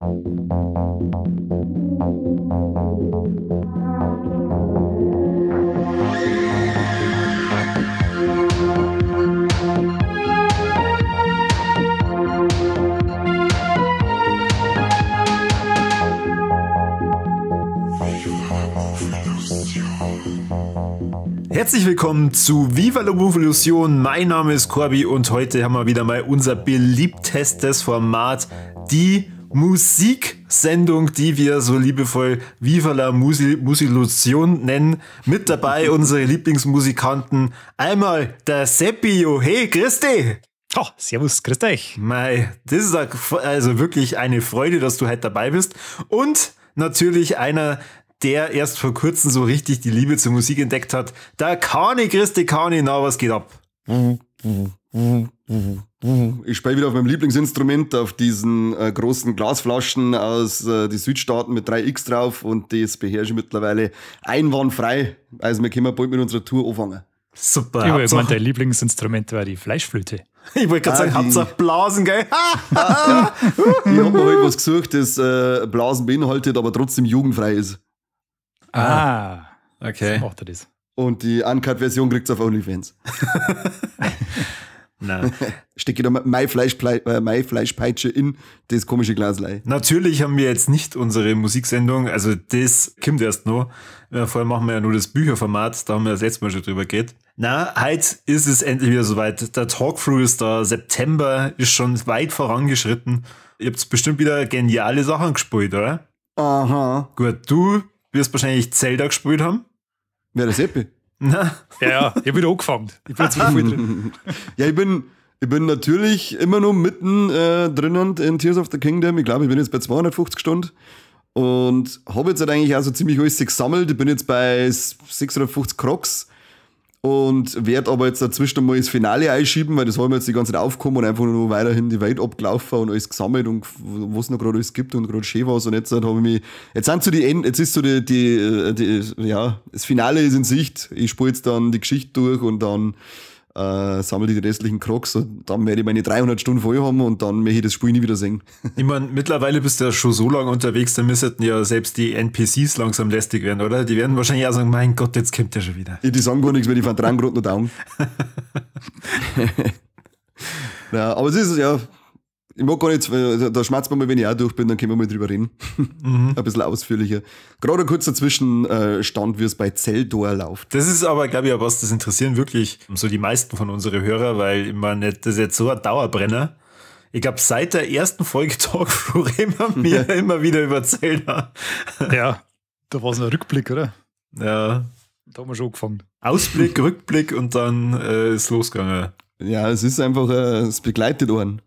Herzlich willkommen zu Viva la Movolution. Mein Name ist Corby und heute haben wir wieder mal unser beliebtestes Format, die Musiksendung, die wir so liebevoll Viva la Musilution nennen. Mit dabei unsere Lieblingsmusikanten. Einmal der Seppio. Hey, grüß dich! Oh, servus, grüß dich! Mei, das ist also wirklich eine Freude, dass du heute dabei bist. Und natürlich einer, der erst vor kurzem so richtig die Liebe zur Musik entdeckt hat. Der Kani, Christi Kani, na, was geht ab? Ich spiele wieder auf meinem Lieblingsinstrument, auf diesen großen Glasflaschen aus die Südstaaten mit 3X drauf, und das beherrsche ich mittlerweile einwandfrei. Also wir können bald mit unserer Tour anfangen. Super. Ich meine, dein Lieblingsinstrument war die Fleischflöte. Ich wollte gerade sagen, Hauptsache Blasen, gell? Ja. Ich habe mir heute was gesucht, das Blasen beinhaltet, aber trotzdem jugendfrei ist. Ah, okay. So macht er das. Und die Uncut-Version kriegt's auf OnlyFans. Nein. Stecke da meine Fleischpeitsche in das komische Glaslei. Natürlich haben wir jetzt nicht unsere Musiksendung, also das kommt erst noch. Vorher machen wir ja nur das Bücherformat, da haben wir das letzte Mal schon drüber geredet. Na, heute ist es endlich wieder soweit. Der Talkthrough ist da, September ist schon weit vorangeschritten. Ihr habt bestimmt wieder geniale Sachen gespielt, oder? Aha. Gut, du wirst wahrscheinlich Zelda gespielt haben. Wer das Seppi? Na? Ja, ich hab wieder angefangen. Ich bin jetzt wieder voll drin. Ja, ich bin natürlich immer noch mitten drinnen in Tears of the Kingdom. Ich glaube, ich bin jetzt bei 250 Stunden und habe jetzt halt eigentlich auch so ziemlich alles gesammelt. Ich bin jetzt bei 650 Crocs und werde aber jetzt dazwischen mal das Finale einschieben, weil das haben wir jetzt die ganze Zeit aufgekommen und einfach nur weiterhin die Welt abgelaufen und alles gesammelt und was noch gerade alles gibt und gerade schön war. Und jetzt habe ich mich, jetzt sind so die End, jetzt ist so die, ja, das Finale ist in Sicht. Ich spiele jetzt dann die Geschichte durch und dann sammle ich die restlichen Crocs und dann werde ich meine 300 Stunden voll haben und dann möchte ich das Spiel nie wieder sehen. Ich meine, mittlerweile bist du ja schon so lange unterwegs, da müssten ja selbst die NPCs langsam lästig werden, oder? Die werden wahrscheinlich auch sagen, mein Gott, jetzt kommt der schon wieder. Ja, die sagen gar nichts mehr, die fahren dran gerade noch down. Ja, aber es ist, ja, ich mag gar nicht, da schmerzt man mal, wenn ich auch durch bin, dann können wir mal drüber reden. Mhm. Ein bisschen ausführlicher. Gerade kurz dazwischen stand, wie es bei Zeldor läuft. Das ist aber, glaube ich, auch was, das interessieren wirklich so die meisten von unseren Hörer, weil ich meine, das ist jetzt so ein Dauerbrenner. Ich glaube, seit der ersten Folge Talkthrough reden wir immer wieder über Zelda. Ja, da war es ein Rückblick, oder? Ja. Da haben wir schon angefangen. Ausblick, Rückblick und dann ist losgegangen. Ja, es ist einfach, es begleitet einen.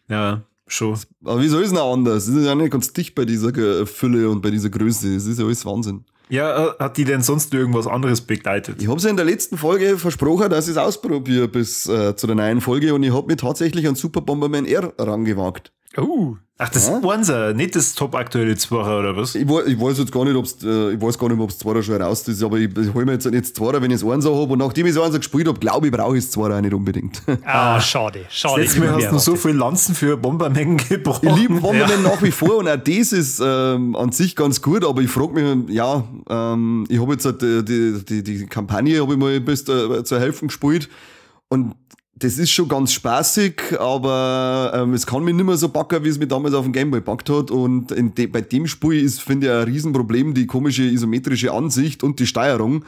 Ja, schon. Aber wieso ist es noch anders? Es ist ja nicht ganz dicht bei dieser Fülle und bei dieser Größe. Es ist ja alles Wahnsinn. Ja, hat die denn sonst irgendwas anderes begleitet? Ich habe es ja in der letzten Folge versprochen, dass ich es ausprobiere bis zu der neuen Folge, und ich habe mir tatsächlich an Super Bomberman R rangewagt. Oh. Ach, das ist Einser, nicht das top aktuelle Zweier oder was? Ich weiß jetzt gar nicht, ob's, ich weiß gar nicht, ob's Zweier schon raus ist, aber ich hole mir jetzt nicht Zweier, wenn ich das Einser habe. Und nachdem ich das Einser gespielt habe, glaube ich, brauche ich das Zweier auch nicht unbedingt. Ah, schade, schade. Das letzte Mal hast du so viel Lanzen für Bomberman gebrochen. Ich liebe Bomberman nach wie vor und auch das ist an sich ganz gut, aber ich frage mich, ja, ich habe jetzt halt die Kampagne habe ich mal bis zur Hälfte gespielt und das ist schon ganz spaßig, aber es kann mich nicht mehr so packen, wie es mich damals auf dem Gameboy gepackt hat. Und bei dem Spiel ist, finde ich, ein Riesenproblem die komische isometrische Ansicht und die Steuerung.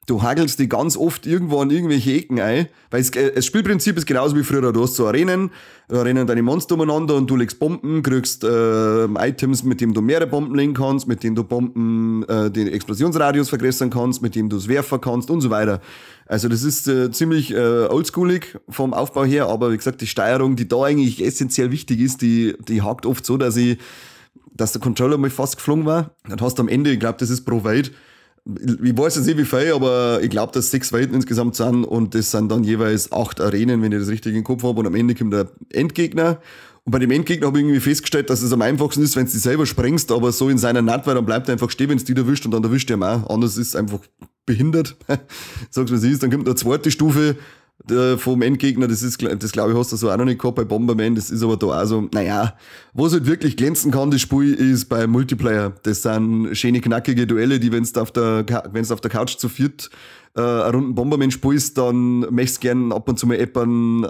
Du hagelst die ganz oft irgendwo an irgendwelche Ecken ein, weil das Spielprinzip ist genauso wie früher. Du hast so Arenen, da rennen deine Monster umeinander und du legst Bomben, kriegst Items, mit denen du mehrere Bomben legen kannst, mit denen du Bomben den Explosionsradius vergrößern kannst, mit dem du es werfen kannst und so weiter. Also das ist ziemlich oldschoolig vom Aufbau her, aber wie gesagt, die Steuerung, die da eigentlich essentiell wichtig ist, die hakt oft so, dass der Controller mal fast geflogen war. Dann hast du am Ende, ich glaube, das ist pro Welt, ich weiß jetzt nicht wie viel, aber ich glaube, dass 6 Welten insgesamt sind und das sind dann jeweils 8 Arenen, wenn ich das richtig im Kopf habe, und am Ende kommt der Endgegner. Und bei dem Endgegner habe ich irgendwie festgestellt, dass es am einfachsten ist, wenn du dich selber sprengst, aber so in seiner Naht, weil dann bleibt er einfach stehen, wenn es dich erwischt, und dann erwischt er ihn auch. Anders ist es einfach behindert. Sag's, wie es ist. Dann kommt eine zweite Stufe, vom Endgegner, das ist, das glaube ich, hast du so auch noch nicht gehabt bei Bomberman, das ist aber da auch so, naja, wo es halt wirklich glänzen kann, das Spiel, ist beim Multiplayer. Das sind schöne, knackige Duelle, die, wenn du auf der Couch zu viert eine Runden Bomberman spielst, dann möchtest du gern ab und zu mal jemanden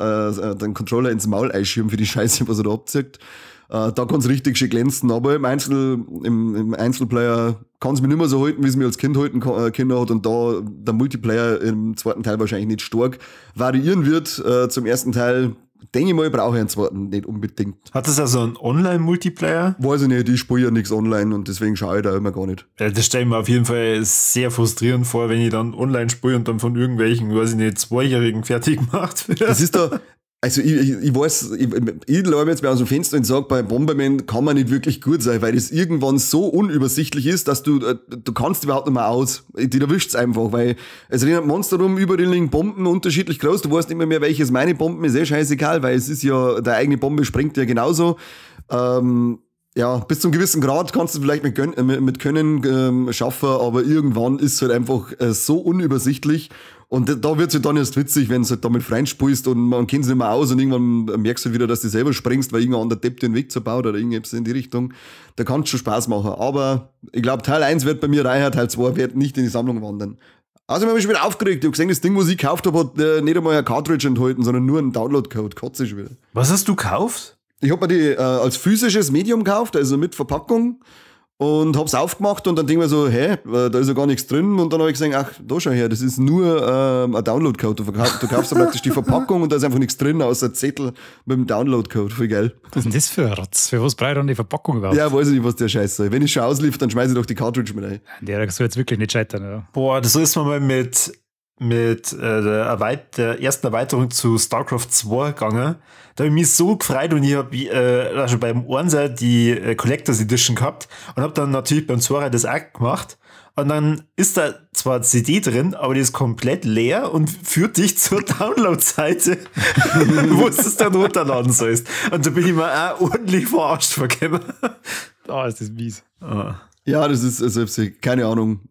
den Controller ins Maul einschieben für die Scheiße, was er da abzieht. Da kann es richtig schön glänzen, aber im Einzelplayer kann es mich nicht mehr so halten, wie es mir als Kind halten können hat, und da der Multiplayer im zweiten Teil wahrscheinlich nicht stark variieren wird. Zum ersten Teil, denke ich mal, brauche ich einen zweiten nicht unbedingt. Hat das also einen Online-Multiplayer? Weiß ich nicht, ich spiele ja nichts online und deswegen schaue ich da immer gar nicht. Ja, das stelle ich mir auf jeden Fall sehr frustrierend vor, wenn ich dann online spiele und dann von irgendwelchen, weiß ich nicht, Zweijährigen fertig gemacht werde. Das ist da... Also ich weiß, ich laufe jetzt mal aus dem Fenster und sage, bei Bomberman kann man nicht wirklich gut sein, weil das irgendwann so unübersichtlich ist, dass du kannst überhaupt nicht mehr aus. Die erwischt's einfach, weil es rennen Monster rum, überall liegen Bomben unterschiedlich groß, du weißt nicht mehr, welches meine Bomben ist, eh scheißegal, weil es ist ja, deine eigene Bombe sprengt ja genauso. Ja, bis zum gewissen Grad kannst du vielleicht mit Können schaffen, aber irgendwann ist es halt einfach so unübersichtlich. Und da wird's halt dann erst witzig, wenn du halt damit Freund spielst und man kennt es nicht mehr aus und irgendwann merkst du wieder, dass du selber springst, weil irgendein anderer Depp den Weg zerbaut oder irgendetwas in die Richtung. Da kannst du schon Spaß machen. Aber ich glaube, Teil 1 wird bei mir reicher, Teil 2 wird nicht in die Sammlung wandern. Also, ich habe mich schon wieder aufgeregt. Ich habe gesehen, das Ding, was ich gekauft habe, hat nicht einmal eine Cartridge enthalten, sondern nur einen Download-Code. Kotze schon wieder. Was hast du gekauft? Ich habe mir die als physisches Medium gekauft, also mit Verpackung. Und hab's aufgemacht und dann denk ich mir so, hä, da ist ja gar nichts drin. Und dann habe ich gesehen, ach, da schau her, das ist nur ein Download-Code. Du kaufst da praktisch die Verpackung und da ist einfach nichts drin, außer Zettel mit dem Download-Code. Voll geil. Was ist denn das für ein Rotz? Für was brauche ich dann die Verpackung überhaupt? Ja, weiß ich nicht, was der Scheiß soll. Wenn ich schon auslief, dann schmeiße ich doch die Cartridge mit rein. Der soll jetzt wirklich nicht scheitern, oder? Boah, das ist mir mal mit der ersten Erweiterung zu StarCraft 2 gegangen. Da habe ich mich so gefreut und ich habe schon beim Einser die Collectors Edition gehabt und habe dann natürlich beim Zweier das auch gemacht. Und dann ist da zwar CD drin, aber die ist komplett leer und führt dich zur Download-Seite, wo du es dann runterladen sollst. Und da bin ich mir auch ordentlich verarscht vorgekommen. Ah, ist das mies. Ah. Ja, das ist, also keine Ahnung,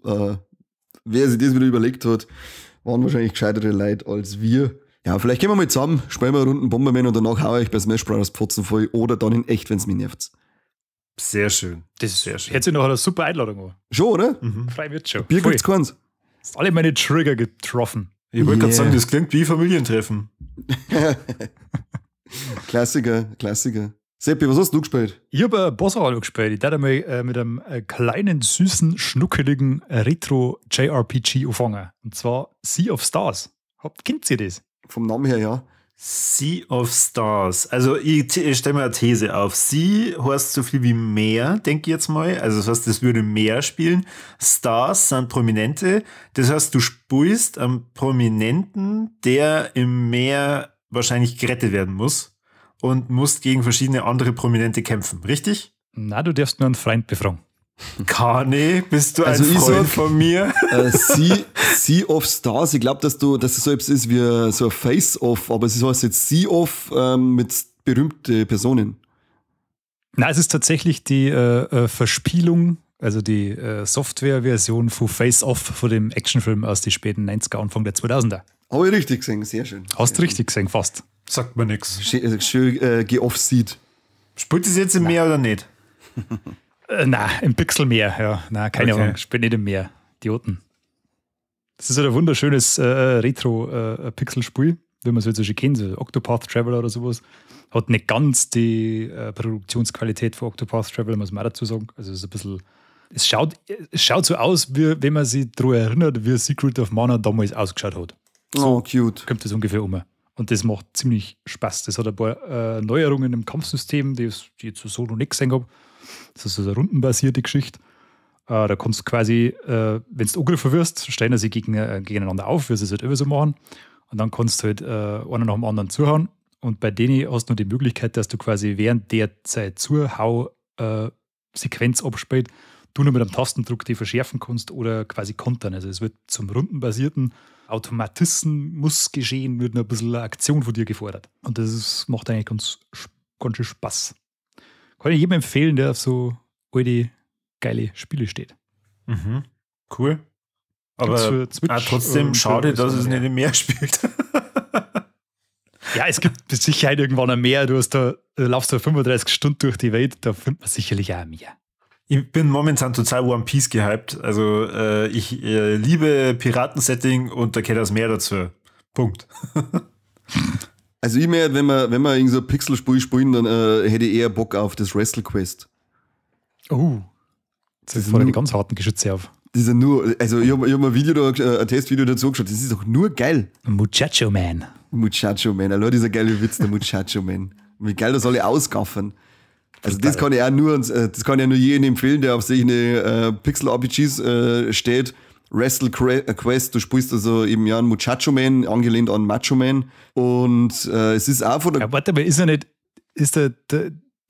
wer sich das wieder überlegt hat, waren wahrscheinlich gescheitere Leute als wir. Ja, vielleicht gehen wir mal zusammen, spielen wir Runden Bomberman und danach haue ich bei Smash Bros. Pfotzen voll oder dann in echt, wenn es mich nervt. Sehr schön. Das ist sehr schön. Hätte sich noch eine super Einladung an. Schon, oder? Mhm. Frei wird schon. Bier gibt's keins. Hast alle meine Trigger getroffen. Ich wollte gerade sagen, das klingt wie Familientreffen. Klassiker, Klassiker. Seppi, was hast du gespielt? Ich habe Boss auch gespielt. Ich habe einmal mit einem kleinen, süßen, schnuckeligen Retro-JRPG angefangen. Und zwar Sea of Stars. Kennt ihr das? Vom Namen her, ja. Sea of Stars. Also ich stelle mir eine These auf. Sea heißt so viel wie Meer, denke ich jetzt mal. Also das heißt, das würde Meer spielen. Stars sind Prominente. Das heißt, du spielst am Prominenten, der im Meer wahrscheinlich gerettet werden muss und musst gegen verschiedene andere Prominente kämpfen, richtig? Na, du darfst nur einen Freund befragen. Kani, bist du ein also Freund von mir? Sea of Stars, ich glaube, dass es so etwas ist wie so ein Face-Off, aber es heißt jetzt Sea of mit berühmten Personen. Nein, es ist tatsächlich die Verspielung, also die Software-Version von Face-Off, von dem Actionfilm aus den späten 90er, Anfang der 2000er. Habe ich richtig gesehen, sehr schön. Hast du richtig gesehen, fast. Sagt mir nichts. Schön geoff-seat. Spielt es jetzt im Meer oder nicht? Nein, im Pixelmeer, ja. Nein, keine Ahnung, spielt nicht im Meer. Idioten. Das ist halt ein wunderschönes Retro-Pixel-Spiel, wie man es jetzt so schon kennt, so Octopath Traveler oder sowas. Hat nicht ganz die Produktionsqualität von Octopath Traveler, muss man auch dazu sagen. Also es ist ein bisschen, es schaut so aus, wie wenn man sich daran erinnert, wie Secret of Mana damals ausgeschaut hat. So, oh, cute. Kommt das ungefähr um. Und das macht ziemlich Spaß. Das hat ein paar Neuerungen im Kampfsystem, die ich jetzt so noch nicht gesehen habe. Das ist so eine rundenbasierte Geschichte. Da kannst du quasi, wenn du angegriffen wirst, stellen sie gegeneinander auf, wie sie es halt immer so machen. Und dann kannst du halt einer nach dem anderen zuhauen. Und bei denen hast du noch die Möglichkeit, dass du quasi während der Zeit Zuhau-Sequenz abspielt, du nur mit einem Tastendruck die verschärfen kannst oder quasi kontern. Also es wird zum rundenbasierten Automatismus geschehen, wird noch ein bisschen Aktion von dir gefordert. Und das macht eigentlich ganz, ganz schön Spaß. Kann ich jedem empfehlen, der auf so alte, geile Spiele steht. Mhm. Cool. Aber trotzdem schade, dass es nicht im Meer spielt. Ja, es gibt mit Sicherheit irgendwann ein Meer. Du laufst da 35 Stunden durch die Welt, da findet man sicherlich auch ein Meer. Ich bin momentan total One Piece gehypt. Also ich liebe Piraten-Setting und da gehört das Meer dazu. Punkt. Also ich mir, wenn wir irgend so ein Pixelspiel spielen, dann hätte ich eher Bock auf das Wrestle Quest. Oh. Das sind die ganz harten Geschütze auf. Das ist ja nur, also ich hab ein Video da, ein Testvideo dazu geschaut, das ist doch nur geil. Muchacho Man. Muchacho Man, allein dieser geile Witz, der Muchacho Man. Wie geil das alle ausgaffen. Also das kann ich auch nur, das kann ich auch nur jedem empfehlen, der auf solche Pixel-RPGs steht. Wrestle Quest, du spielst also eben ja einen Muchacho Man, angelehnt an Macho Man. Und es ist auch von der. Ja, warte, aber ist er nicht, ist der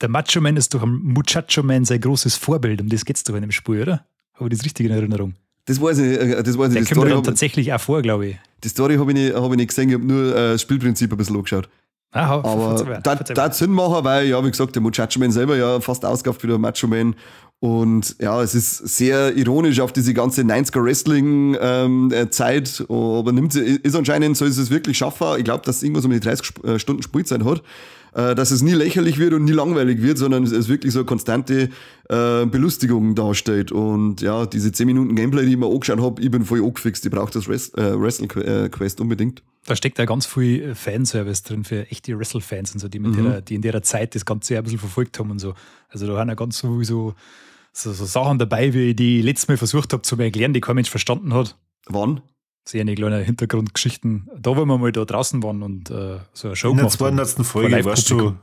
Macho Man ist doch am Muchacho Man sein großes Vorbild, um das geht's doch in dem Spiel, oder? Habe ich das richtig in Erinnerung? Das weiß ich nicht. Das weiß ich. Der kommt dann tatsächlich auch vor, glaube ich. Die Story habe ich nicht gesehen, ich habe nur das Spielprinzip ein bisschen angeschaut. Aha, aber da Sinn machen, weil, ja, wie gesagt, der Muchacho Man selber ja fast ausgekauft wie der Macho Man. Und ja, es ist sehr ironisch auf diese ganze 90er Wrestling Zeit, aber ist anscheinend, soll es es wirklich schaffen. Ich glaube, dass es irgendwas um die 30 Stunden Spielzeit hat, dass es nie lächerlich wird und nie langweilig wird, sondern es wirklich so eine konstante Belustigung darstellt. Und ja, diese 10 Minuten Gameplay, die ich mir angeschaut habe, ich bin voll angefixt. Ich brauche das Wrestle Quest unbedingt. Da steckt ja ganz viel Fanservice drin für echte Wrestle-Fans und so, die, die in der Zeit das Ganze ein bisschen verfolgt haben und so. Also da haben ja ganz so Sachen dabei, wie ich die letztes Mal versucht habe zu erklären, die kein Mensch verstanden hat. Wann? So eine kleine Hintergrundgeschichten. Da, wo wir mal da draußen waren und so eine Show in der 200. Folge, weißt du.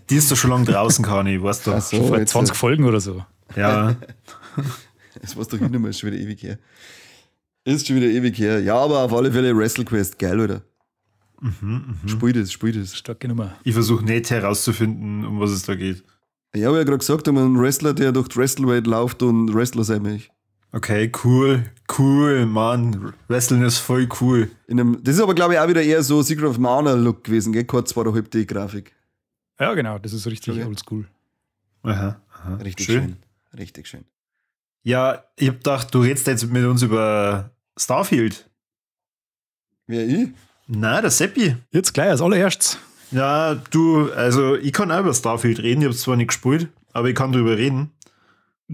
Die ist doch schon lange draußen, Kani, weißt du. Ach so, schon vor 20 Folgen oder so. Ja. Das war's doch nicht mehr, ist schon wieder ewig her. Ist schon wieder ewig her. Ja, aber auf alle Fälle Wrestle Quest, geil, oder? Spiel das, spiel das. Starke Nummer. Ich versuche nicht herauszufinden, um was es da geht. Ich habe ja gerade gesagt, um einen Wrestler, der durch die Wrestlewelt läuft und Wrestler sein möchte. Okay, cool, Mann. Wrestling ist voll cool. Das ist aber, glaube ich, auch wieder eher so Secret of Mana-Look gewesen, gell? Kurz 2,5D-Grafik. Ja, genau, das ist richtig oldschool. Aha. Richtig schön. Richtig schön. Ja, ich hab gedacht, du redest jetzt mit uns über Starfield. Wer, ich? Na, der Seppi. Jetzt gleich als allererstes. Ja, du, also ich kann auch über Starfield reden, ich hab's zwar nicht gespielt, aber ich kann drüber reden.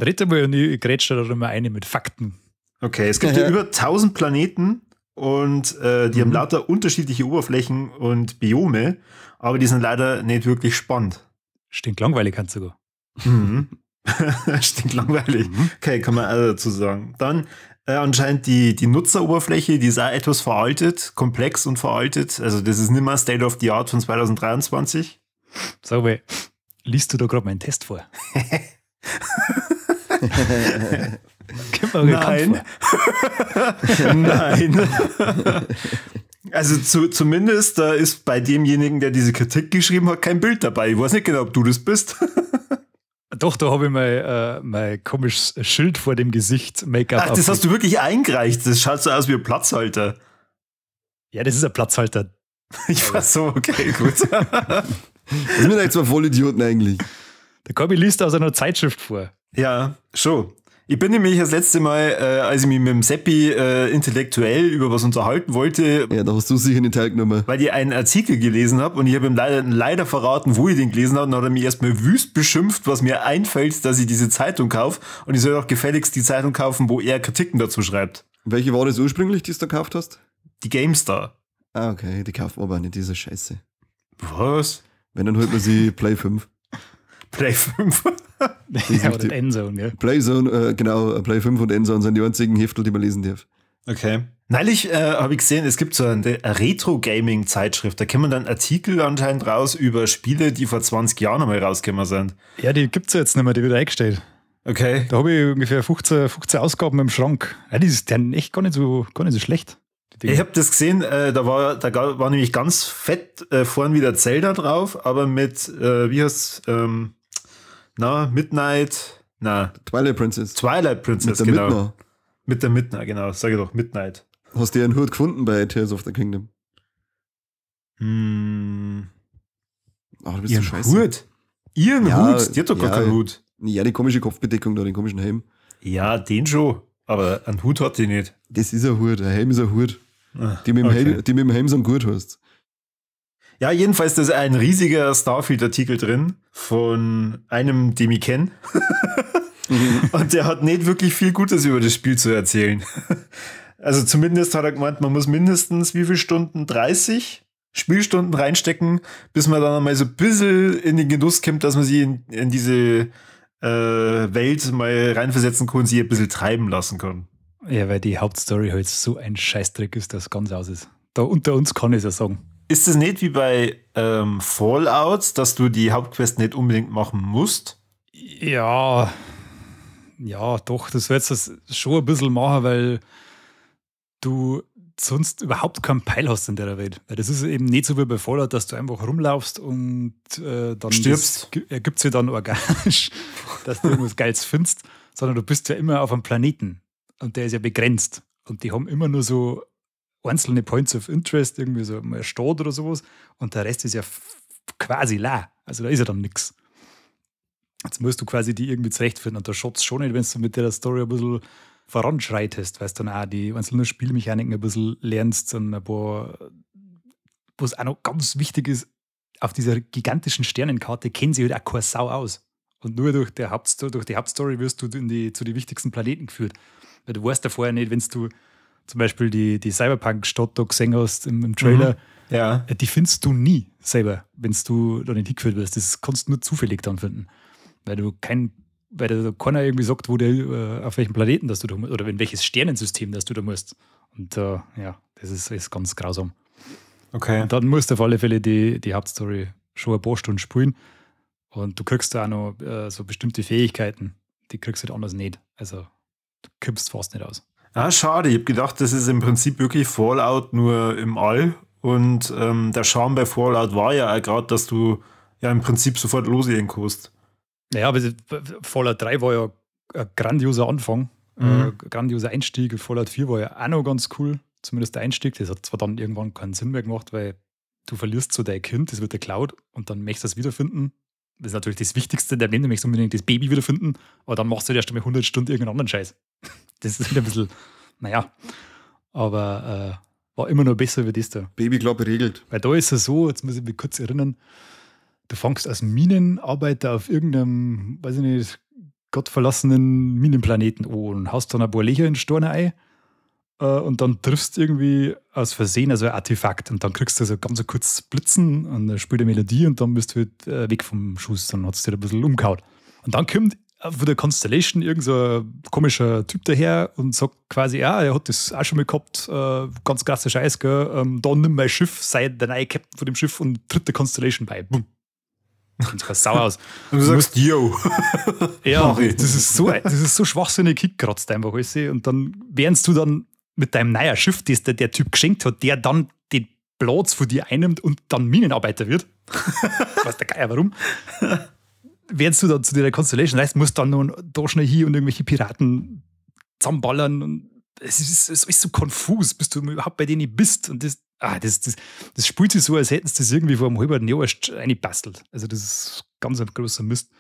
Red mal und ich grätsch da immer eine mit Fakten. Okay, es gibt ja über 1000 Planeten und die haben lauter unterschiedliche Oberflächen und Biome, aber die sind leider nicht wirklich spannend. Stinkt langweilig, kannst du sogar. Mhm. Stinkt langweilig. Okay, kann man auch dazu sagen. Dann anscheinend die Nutzeroberfläche, die ist auch etwas veraltet, komplex und veraltet. Also das ist nicht mehr State of the Art von 2023. Sag mal, liest du da gerade meinen Test vor? Nein. Nein. Also zumindest da ist bei demjenigen, der diese Kritik geschrieben hat, kein Bild dabei. Ich weiß nicht genau, ob du das bist. Doch, da habe ich mein komisches Schild vor dem Gesicht Make-up. Ach, das hast du wirklich eingereicht. Das schaut so aus wie ein Platzhalter. Ja, das ist ein Platzhalter. Ich war so, okay, gut. Das sind eigentlich zwei Vollidioten eigentlich. Der Corby liest aus einer Zeitschrift vor. Ja, schon. Ich bin nämlich das letzte Mal, als ich mich mit dem Seppi intellektuell über was unterhalten wollte. Ja, da hast du sicher nicht teilgenommen. Weil ich einen Artikel gelesen habe und ich habe ihm leider verraten, wo ich den gelesen habe. Und dann hat er mich erstmal wüst beschimpft, was mir einfällt, dass ich diese Zeitung kaufe. Und ich soll auch gefälligst die Zeitung kaufen, wo er Kritiken dazu schreibt. Welche war das ursprünglich, die du da gekauft hast? Die GameStar. Ah, okay, die kauft man aber nicht, diese Scheiße. Was? Wenn, dann holt man sie Play 5. Play 5? Ja, oder Endzone, ja. Playzone, genau, Play 5 und Endzone sind die einzigen Heftel, die man lesen darf. Okay. Neulich habe ich gesehen, es gibt so eine Retro-Gaming-Zeitschrift, da kommen dann Artikel anscheinend raus über Spiele, die vor 20 Jahren einmal rausgekommen sind. Ja, die gibt es ja jetzt nicht mehr, die wird eingestellt. Okay. Da habe ich ungefähr 15 Ausgaben im Schrank. Ja, die ist dann echt gar nicht so schlecht. Ich habe das gesehen, da war nämlich ganz fett vorn wieder Zelda drauf, aber mit, wie heißt's, Midnight, Twilight Princess. Twilight Princess, mit der genau. Midna. Mit der Midna, genau, sag ich doch, Midnight. Hast du einen Hut gefunden bei Tears of the Kingdom? Ach, du bist ihren so scheiße. Hut? Ihren ja, Hut? Die hat doch gar keinen Hut. Ja, die komische Kopfbedeckung da, den komischen Helm. Ja, den schon, aber einen Hut hat die nicht. Das ist ein Hut, ein Helm ist ein Hut. Die mit dem, okay. Helm, die mit dem Helm so einen Gurt hast. Ja, jedenfalls, da ist ein riesiger Starfield-Artikel drin von einem, den ich kenne. Und der hat nicht wirklich viel Gutes über das Spiel zu erzählen. Also zumindest hat er gemeint, man muss mindestens wie viele Stunden? 30 Spielstunden reinstecken, bis man dann einmal so ein bisschen in den Genuss kommt, dass man sich in diese Welt mal reinversetzen kann und sich ein bisschen treiben lassen kann. Ja, weil die Hauptstory halt so ein Scheißdreck ist, dass ganz aus ist. Da unter uns kann ich es ja sagen. Ist es nicht wie bei Fallout, dass du die Hauptquest nicht unbedingt machen musst? Ja, ja, doch, das sollst du schon ein bisschen machen, weil du sonst überhaupt keinen Peil hast in der Welt. Weil das ist eben nicht so wie bei Fallout, dass du einfach rumlaufst und dann stirbst. Ergibt sich dann organisch, dass du irgendwas Geiles findest, sondern du bist ja immer auf einem Planeten und der ist ja begrenzt. Und die haben immer nur so einzelne Points of Interest, irgendwie so eine Stadt oder sowas, und der Rest ist ja quasi leer. Also da ist ja dann nichts. Jetzt musst du quasi die irgendwie zurechtfinden und da schaut es schon nicht, wenn du mit der Story ein bisschen voranschreitest, weil du dann auch die einzelnen Spielmechaniken ein bisschen lernst und ein paar, was auch noch ganz wichtig ist, auf dieser gigantischen Sternenkarte kennen sie halt auch keine Sau aus. Und nur durch die Hauptstory wirst du zu den wichtigsten Planeten geführt. Weil du weißt ja vorher nicht, wenn du zum Beispiel die Cyberpunk-Stadt da gesehen hast im Trailer, ja. Die findest du nie selber, wenn du da nicht hingeführt wirst. Das kannst du nur zufällig dann finden. Weil da keiner irgendwie sagt, wo der, auf welchem Planeten dass du da musst, oder in welches Sternensystem dass du da musst. Und ja, das ist ganz grausam. Okay. Und dann musst du auf alle Fälle die Hauptstory schon ein paar Stunden spielen. Und du kriegst da auch noch so bestimmte Fähigkeiten, die kriegst du halt anders nicht. Also du kippst fast nicht aus. Ah, schade. Ich hab gedacht, das ist im Prinzip wirklich Fallout nur im All. Und der Charme bei Fallout war ja auch gerade, dass du ja im Prinzip sofort loslegen kannst. Naja, aber Fallout 3 war ja ein grandioser Anfang, grandioser Einstieg. Fallout 4 war ja auch noch ganz cool, zumindest der Einstieg. Das hat zwar dann irgendwann keinen Sinn mehr gemacht, weil du verlierst so dein Kind, das wird geklaut und dann möchtest du es wiederfinden. Das ist natürlich das Wichtigste, der Leben, du möchtest unbedingt das Baby wiederfinden, aber dann machst du erst einmal 100 Stunden irgendeinen anderen Scheiß. Das ist halt ein bisschen, naja, aber war immer noch besser wie das da. Babyklappe regelt. Weil da ist es so, jetzt muss ich mich kurz erinnern, du fängst als Minenarbeiter auf irgendeinem, weiß ich nicht, gottverlassenen Minenplaneten an und haust dann ein paar Löcher in den Stein ein und dann triffst irgendwie aus Versehen also ein Artefakt und dann kriegst du so ganz kurz Blitzen und dann spielt eine Melodie und dann bist du halt weg vom Schuss, dann hat es dir ein bisschen umgehauen. Und dann kommt von der Constellation irgend so ein komischer Typ daher und sagt quasi, ja, er hat das auch schon mal gehabt, ganz krasser Scheiß, gell, da nimm mein Schiff, sei der neue Captain von dem Schiff und tritt der Constellation bei. Boom. Sieht zwar sauer aus. Und du sagst, yo. Ja, das ist so schwachsinnig hingekratzt einfach. Weißt du? Und dann, während du dann mit deinem neuen Schiff, das der Typ geschenkt hat, der dann den Platz von dir einnimmt und dann Minenarbeiter wird. Weiß der Geier warum. Während du dann zu der Constellation reist, musst du dann noch da schnell hier und irgendwelche Piraten zusammenballern. Und es ist so konfus, bis du überhaupt bei denen bist. Und das spielt sich so, als hätten sie das irgendwie vor einem halben Jahr erst reingebastelt. Also das ist ganz ein großer Mist.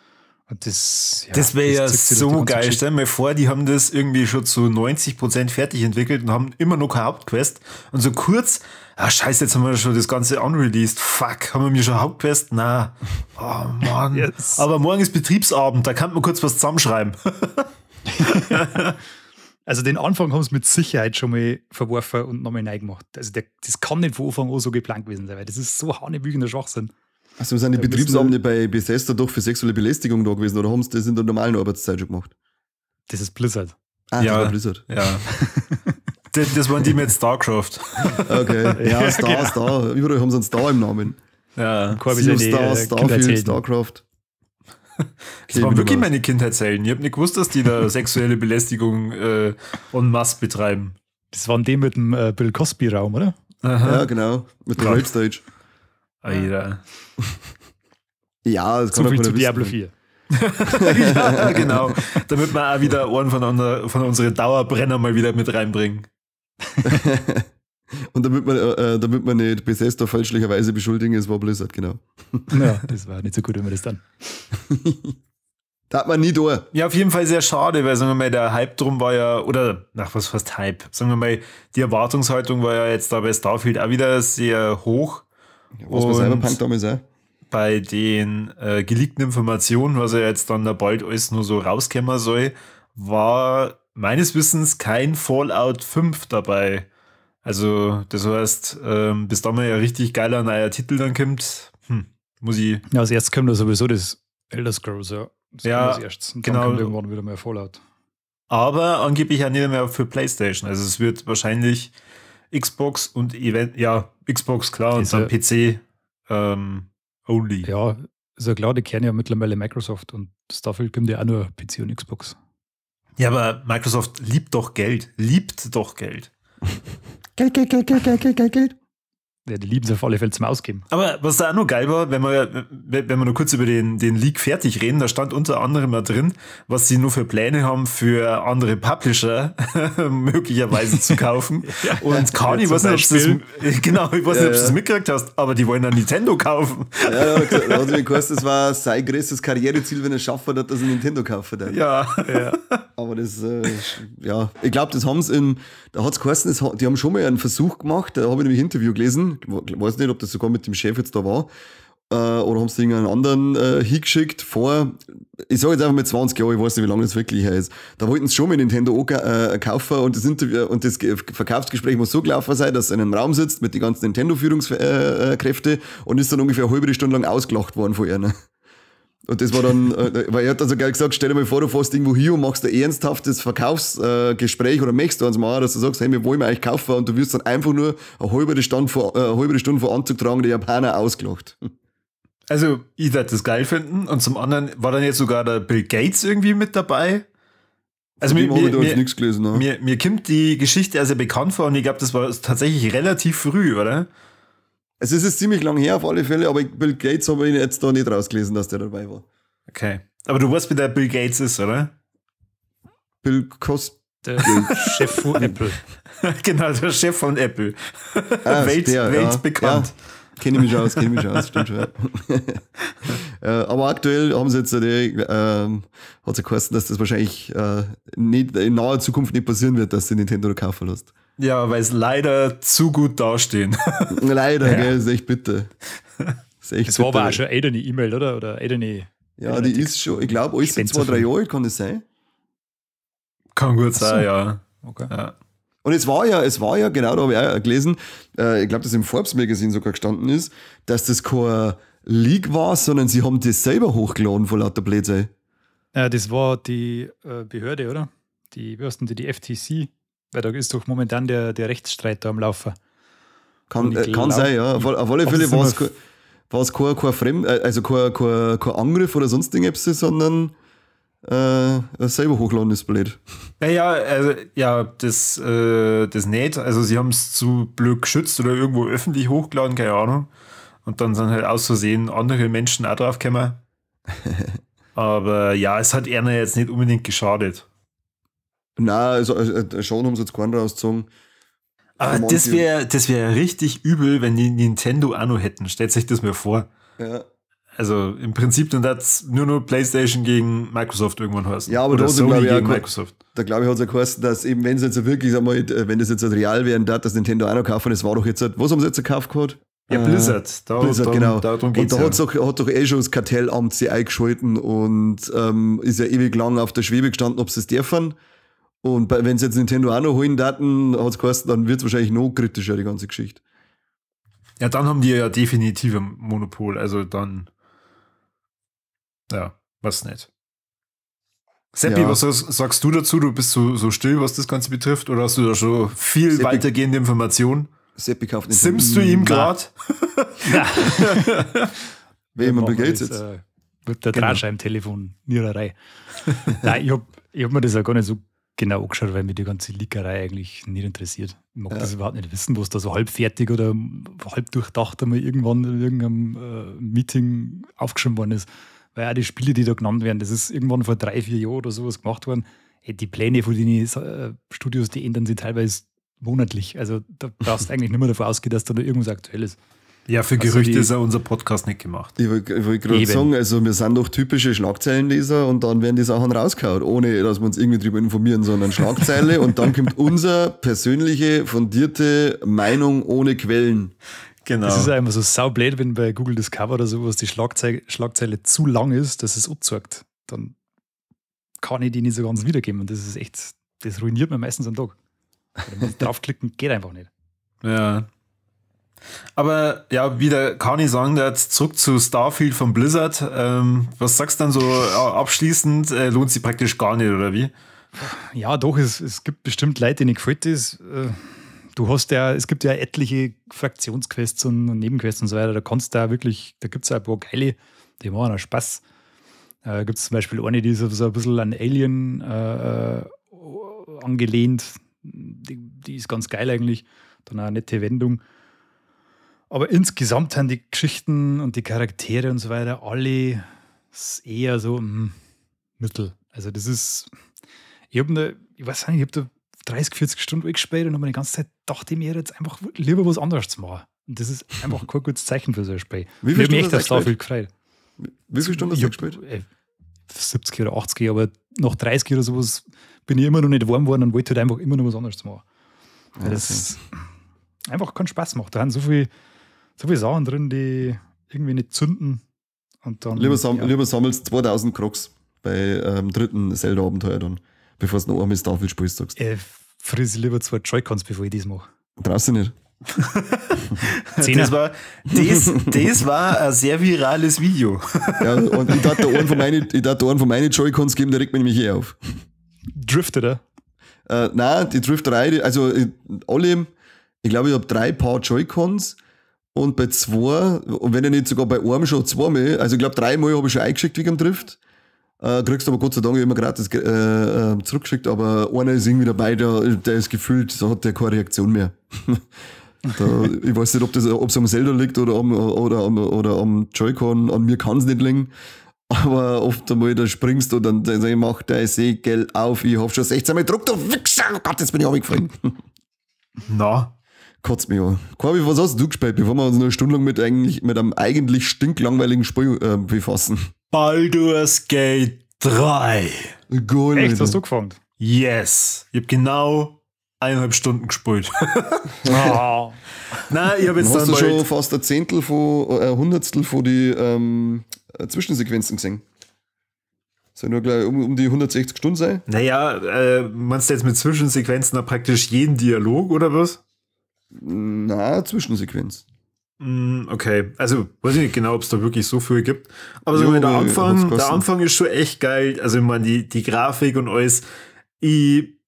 Und das, ja, das wäre ja so geil. Stell dir mal vor, die haben das irgendwie schon zu 90% fertig entwickelt und haben immer noch keine Hauptquest. Und so kurz, scheiße, jetzt haben wir schon das Ganze unreleased. Fuck, haben wir mir schon Hauptquest? Na, oh Mann. Yes. Aber morgen ist Betriebsabend, da kann man kurz was zusammenschreiben. Also den Anfang haben sie mit Sicherheit schon mal verworfen und nochmal neu gemacht. Also das kann nicht von Anfang an so geplant gewesen sein, weil das ist so hanebüchender Schwachsinn. Also sind die Betriebsabende bei Bethesda doch für sexuelle Belästigung da gewesen oder haben sie das in der normalen Arbeitszeit schon gemacht? Das ist Blizzard. Ah, ja, das war Blizzard. Ja. Das waren die mit StarCraft. Okay, ja, Star, genau. Star. Überall haben sie einen Star im Namen. Ja. Sea of Stars, Starfield, StarCraft. Das waren wirklich meine Kindheitshelden. Ich habe nicht gewusst, dass die da sexuelle Belästigung en masse betreiben. Das waren die mit dem Bill Cosby-Raum, oder? Aha. Ja, genau. Mit der Rape Stage. Alter. Ja, das kann so viel zu Diablo 4. Ja, genau. Damit wir auch wieder Ohren von unseren Dauerbrenner mal wieder mit reinbringen. Und damit man nicht Bethesda fälschlicherweise beschuldigen, es war Blizzard, genau. Ja, das war nicht so gut, wenn man das dann. Da hat man nie durch. Ja, auf jeden Fall sehr schade, weil, sagen wir mal, der Hype drum war ja, oder, nach was fast Hype, sagen wir mal, die Erwartungshaltung war ja jetzt da bei Starfield auch wieder sehr hoch. Ja, was war Cyberpunk damals auch? Bei den geleakten Informationen, was ja jetzt dann da bald alles nur so rauskommen soll, war meines Wissens kein Fallout 5 dabei. Also, das heißt, bis da mal ja richtig geiler neuer Titel dann kommt, muss ich. Ja, als erstes kommt da sowieso das Elder Scrolls, ja. Das ja, als erstes. Und genau. Dann kommt irgendwann wieder mehr Fallout. Aber angeblich auch nicht mehr für PlayStation. Also, es wird wahrscheinlich Xbox und Event, ja, Xbox, klar, und dann PC only. Ja, ist ja klar, die kennen ja mittlerweile Microsoft und Starfield kommt ja auch nur PC und Xbox. Ja, aber Microsoft liebt doch Geld. Liebt doch Geld. Geld, Geld, Geld, Geld, Geld, Geld, Geld, Geld. Ja, die lieben es auf alle Fälle zum Ausgeben. Aber was da auch noch geil war, wenn wir nur kurz über den Leak fertig reden, da stand unter anderem mal drin, was sie nur für Pläne haben, für andere Publisher möglicherweise zu kaufen. Ja, und Kani, ich weiß nicht, ob du das mitgekriegt hast, aber die wollen dann Nintendo kaufen. Ja, da hat mir geheißen, das war sein größtes Karriereziel, wenn er schaffen hat, dass er Nintendo kaufen hat. Ja. Ja. Aber das, ja, ich glaube, das haben sie da hat es geheißen, die haben schon mal einen Versuch gemacht, da habe ich nämlich ein Interview gelesen, ich weiß nicht, ob das sogar mit dem Chef jetzt da war, oder haben sie irgendeinen anderen hingeschickt vor, ich sage jetzt einfach mal 20 Jahre, ich weiß nicht, wie lange das wirklich her ist. Da wollten sie schon mal Nintendo kaufen und das Interview und das Verkaufsgespräch muss so gelaufen sein, dass er in einem Raum sitzt mit den ganzen Nintendo-Führungskräften und ist dann ungefähr eine halbe Stunde lang ausgelacht worden von ihnen. Und das war dann, weil er hat dann so geil gesagt, stell dir mal vor, du fährst irgendwo hin und machst ein ernsthaftes Verkaufsgespräch oder möchtest du eins machen, dass du sagst, hey, wir wollen eigentlich kaufen und du wirst dann einfach nur eine halbe Stunde vor Anzug tragen, der Japaner ausgelacht. Also, ich werde das geil finden und zum anderen war dann jetzt sogar der Bill Gates irgendwie mit dabei. Also mir nichts gelesen, ne? Mir kommt die Geschichte also bekannt vor und ich glaube, das war tatsächlich relativ früh, oder? Es ist jetzt ziemlich lang her auf alle Fälle, aber Bill Gates habe ich jetzt da nicht rausgelesen, dass der dabei war. Okay. Aber du weißt, wie der Bill Gates ist, oder? Bill Cosby. Der Chef von Apple. Genau, der Chef von Apple. Weltbekannt. Ja. Kenne ich mich aus, stimmt schon. Ja. Aber aktuell haben sie jetzt, hat es ja geheißen, dass das wahrscheinlich nicht, in naher Zukunft nicht passieren wird, dass sie Nintendo kaufen lässt. Ja, weil es leider zu gut dastehen. Leider, ja. Gell, ist echt bitter. Ist echt das war aber auch schon eine E-Mail, oder? Oder eine. Ja, die ist schon, ich glaube, alles 2-3 Jahre alt, kann das sein? Kann gut sein, ja. Okay. Ja. Und es war ja, genau, da habe ich auch gelesen, ich glaube, dass im Forbes Magazine sogar gestanden ist, dass das kein Leak war, sondern sie haben das selber hochgeladen vor lauter Blödsinn. Ja, das war die Behörde, oder? Die, wie heißt denn die FTC? Weil da ist doch momentan der Rechtsstreit da am Laufen. Kann sein, ja. Auf alle Fälle war es kein Fremd, also kein Angriff oder sonst irgendwas, sondern selber hochladen ist blöd. Naja, also, ja, das nicht. Also sie haben es zu blöd geschützt oder irgendwo öffentlich hochgeladen, keine Ahnung. Und dann sind halt aus Versehen andere Menschen auch drauf gekommen. Aber ja, es hat einer jetzt nicht unbedingt geschadet. Nein, also schon haben sie jetzt keinen rausgezogen. Aber das wär richtig übel, wenn die Nintendo auch noch hätten. Stellt sich das mir vor. Ja. Also im Prinzip dann hat's nur noch PlayStation gegen Microsoft irgendwann heißen. Ja, aber oder da Sony gegen Microsoft. Da glaube ich, hat es ja geheißen, dass eben, wenn es jetzt wirklich einmal, wenn das jetzt real werden darf, dass Nintendo auch noch kaufen, das war doch jetzt, was haben sie jetzt gekauft gehabt? Ja, Blizzard. Blizzard, genau. Darum geht's. Und da hat doch eh schon das Kartellamt sie eingeschalten und ist ja ewig lang auf der Schwebe gestanden, ob sie es dürfen. Und wenn sie jetzt Nintendo auch noch holen daten, hat es geheißen, dann wird es wahrscheinlich noch kritischer, die ganze Geschichte. Ja, dann haben die ja definitiv ein Monopol. Also dann, ja, was nicht. Seppi, ja. Was sagst du dazu? Du bist so still, was das Ganze betrifft, oder hast du da schon viel Seppi, weitergehende Informationen? Seppi kauft nicht. Simmst du ihm gerade? Wer immer Bill Gates jetzt? Mit der Drahtscheibentelefon, Niererei. Nein, ich hab mir das ja gar nicht so genau angeschaut, weil mich die ganze Leakerei eigentlich nicht interessiert. Ich mag das überhaupt nicht wissen, was da so halb fertig oder halb durchdacht einmal irgendwann in irgendeinem Meeting aufgeschrieben worden ist. Weil auch die Spiele, die da genannt werden, das ist irgendwann vor 3-4 Jahren oder sowas gemacht worden. Hey, die Pläne von den Studios, die ändern sich teilweise monatlich. Also da brauchst du eigentlich nicht mehr davon ausgehen, dass da noch irgendwas aktuell ist. Ja, für also Gerüchte ist ja unser Podcast nicht gemacht. Ich wollte gerade sagen, also wir sind doch typische Schlagzeilenleser und dann werden die Sachen rausgehauen, ohne dass wir uns irgendwie drüber informieren, sondern Schlagzeile und dann kommt unsere persönliche, fundierte Meinung ohne Quellen. Genau. Das ist ja immer so saublöd, wenn bei Google Discover oder sowas die Schlagzeile zu lang ist, dass es anzeigt. Dann kann ich die nicht so ganz wiedergeben. Und das ist echt, das ruiniert mir meistens einen Tag. Draufklicken geht einfach nicht. Ja. Aber ja, wie der Kani sagen, jetzt zurück zu Starfield von Blizzard. Was sagst du dann so abschließend? Lohnt sich praktisch gar nicht, oder wie? Ja, doch, es gibt bestimmt Leute, denen gefällt das. Du hast ja, es gibt ja etliche Fraktionsquests und Nebenquests und so weiter. Da kannst du da wirklich, da gibt es ja ein paar geile, die machen auch Spaß. Da gibt es zum Beispiel eine, die ist so ein bisschen an Alien angelehnt. Die ist ganz geil eigentlich. Dann auch eine nette Wendung. Aber insgesamt haben die Geschichten und die Charaktere und so weiter alle eher so mittel. Also das ist, ich weiß nicht, ich habe da 30, 40 Stunden gespielt und habe mir die ganze Zeit gedacht, ich mir jetzt einfach lieber was anderes zu machen. Und das ist einfach kein gutes Zeichen für so ein Spiel. Wie viel ich habe mich Stunden echt auf hast du Starfield gefreut. Wie viele Stunden hast du gespielt? 70 oder 80, aber nach 30 oder sowas bin ich immer noch nicht warm geworden und wollte halt einfach immer noch was anderes machen. Weil Ja, das einfach keinen Spaß macht. Da haben so viele Sachen drin, die irgendwie nicht zünden. Und dann, Lieber, lieber sammelst 2000 Crocs bei dritten Zelda-Abenteuer dann, bevor du noch einmal Starfield spielst, sagst. Friss lieber 2 Joy-Cons, bevor ich das mache. Brauchst du nicht. Das war ein sehr virales Video. Ja, und ich darf da einen von meinen Joy-Cons geben, der regt mich nämlich eh auf. Driftet er? Nein, die Drifterei, also alle, ich glaube, ich habe 3 Paar Joy-Cons und bei 2, und wenn ich nicht sogar bei einem schon 2 Mal, also ich glaube 3 Mal habe ich schon eingeschickt wegen dem Drift. Kriegst aber Gott sei Dank immer gratis zurückgeschickt, aber einer ist irgendwie dabei, der ist gefühlt, da hat der keine Reaktion mehr. Da, ich weiß nicht, ob es am Zelda liegt oder am Joy-Con, an mir kann es nicht liegen. Aber oft einmal, da springst du und dann sag ich, mach dein Segel auf, ich hab schon 16 Mal gedruckt, du Wichser, oh Gott, jetzt bin ich runtergefallen. Na. Kotzt mich an. Corby, was hast du gespielt, bevor wir uns noch eine Stunde lang mit einem eigentlich stinklangweiligen Spiel befassen? Baldur's Gate 3. Geil, Echt, Alter. hast du gefangen? Yes. Ich hab genau 1,5 Stunden gespielt. Oh. Nein, ich habe jetzt dann hast dann du schon fast ein Zehntel von, ein Hundertstel von die Zwischensequenzen gesehen. Soll nur gleich um die 160 Stunden sein? Naja, meinst du jetzt mit Zwischensequenzen da praktisch jeden Dialog oder was? Na, Zwischensequenz. Okay, also weiß ich nicht genau, ob es da wirklich so viel gibt. Aber so jo, der Anfang ist schon echt geil. Also ich meine, die Grafik und alles. Ich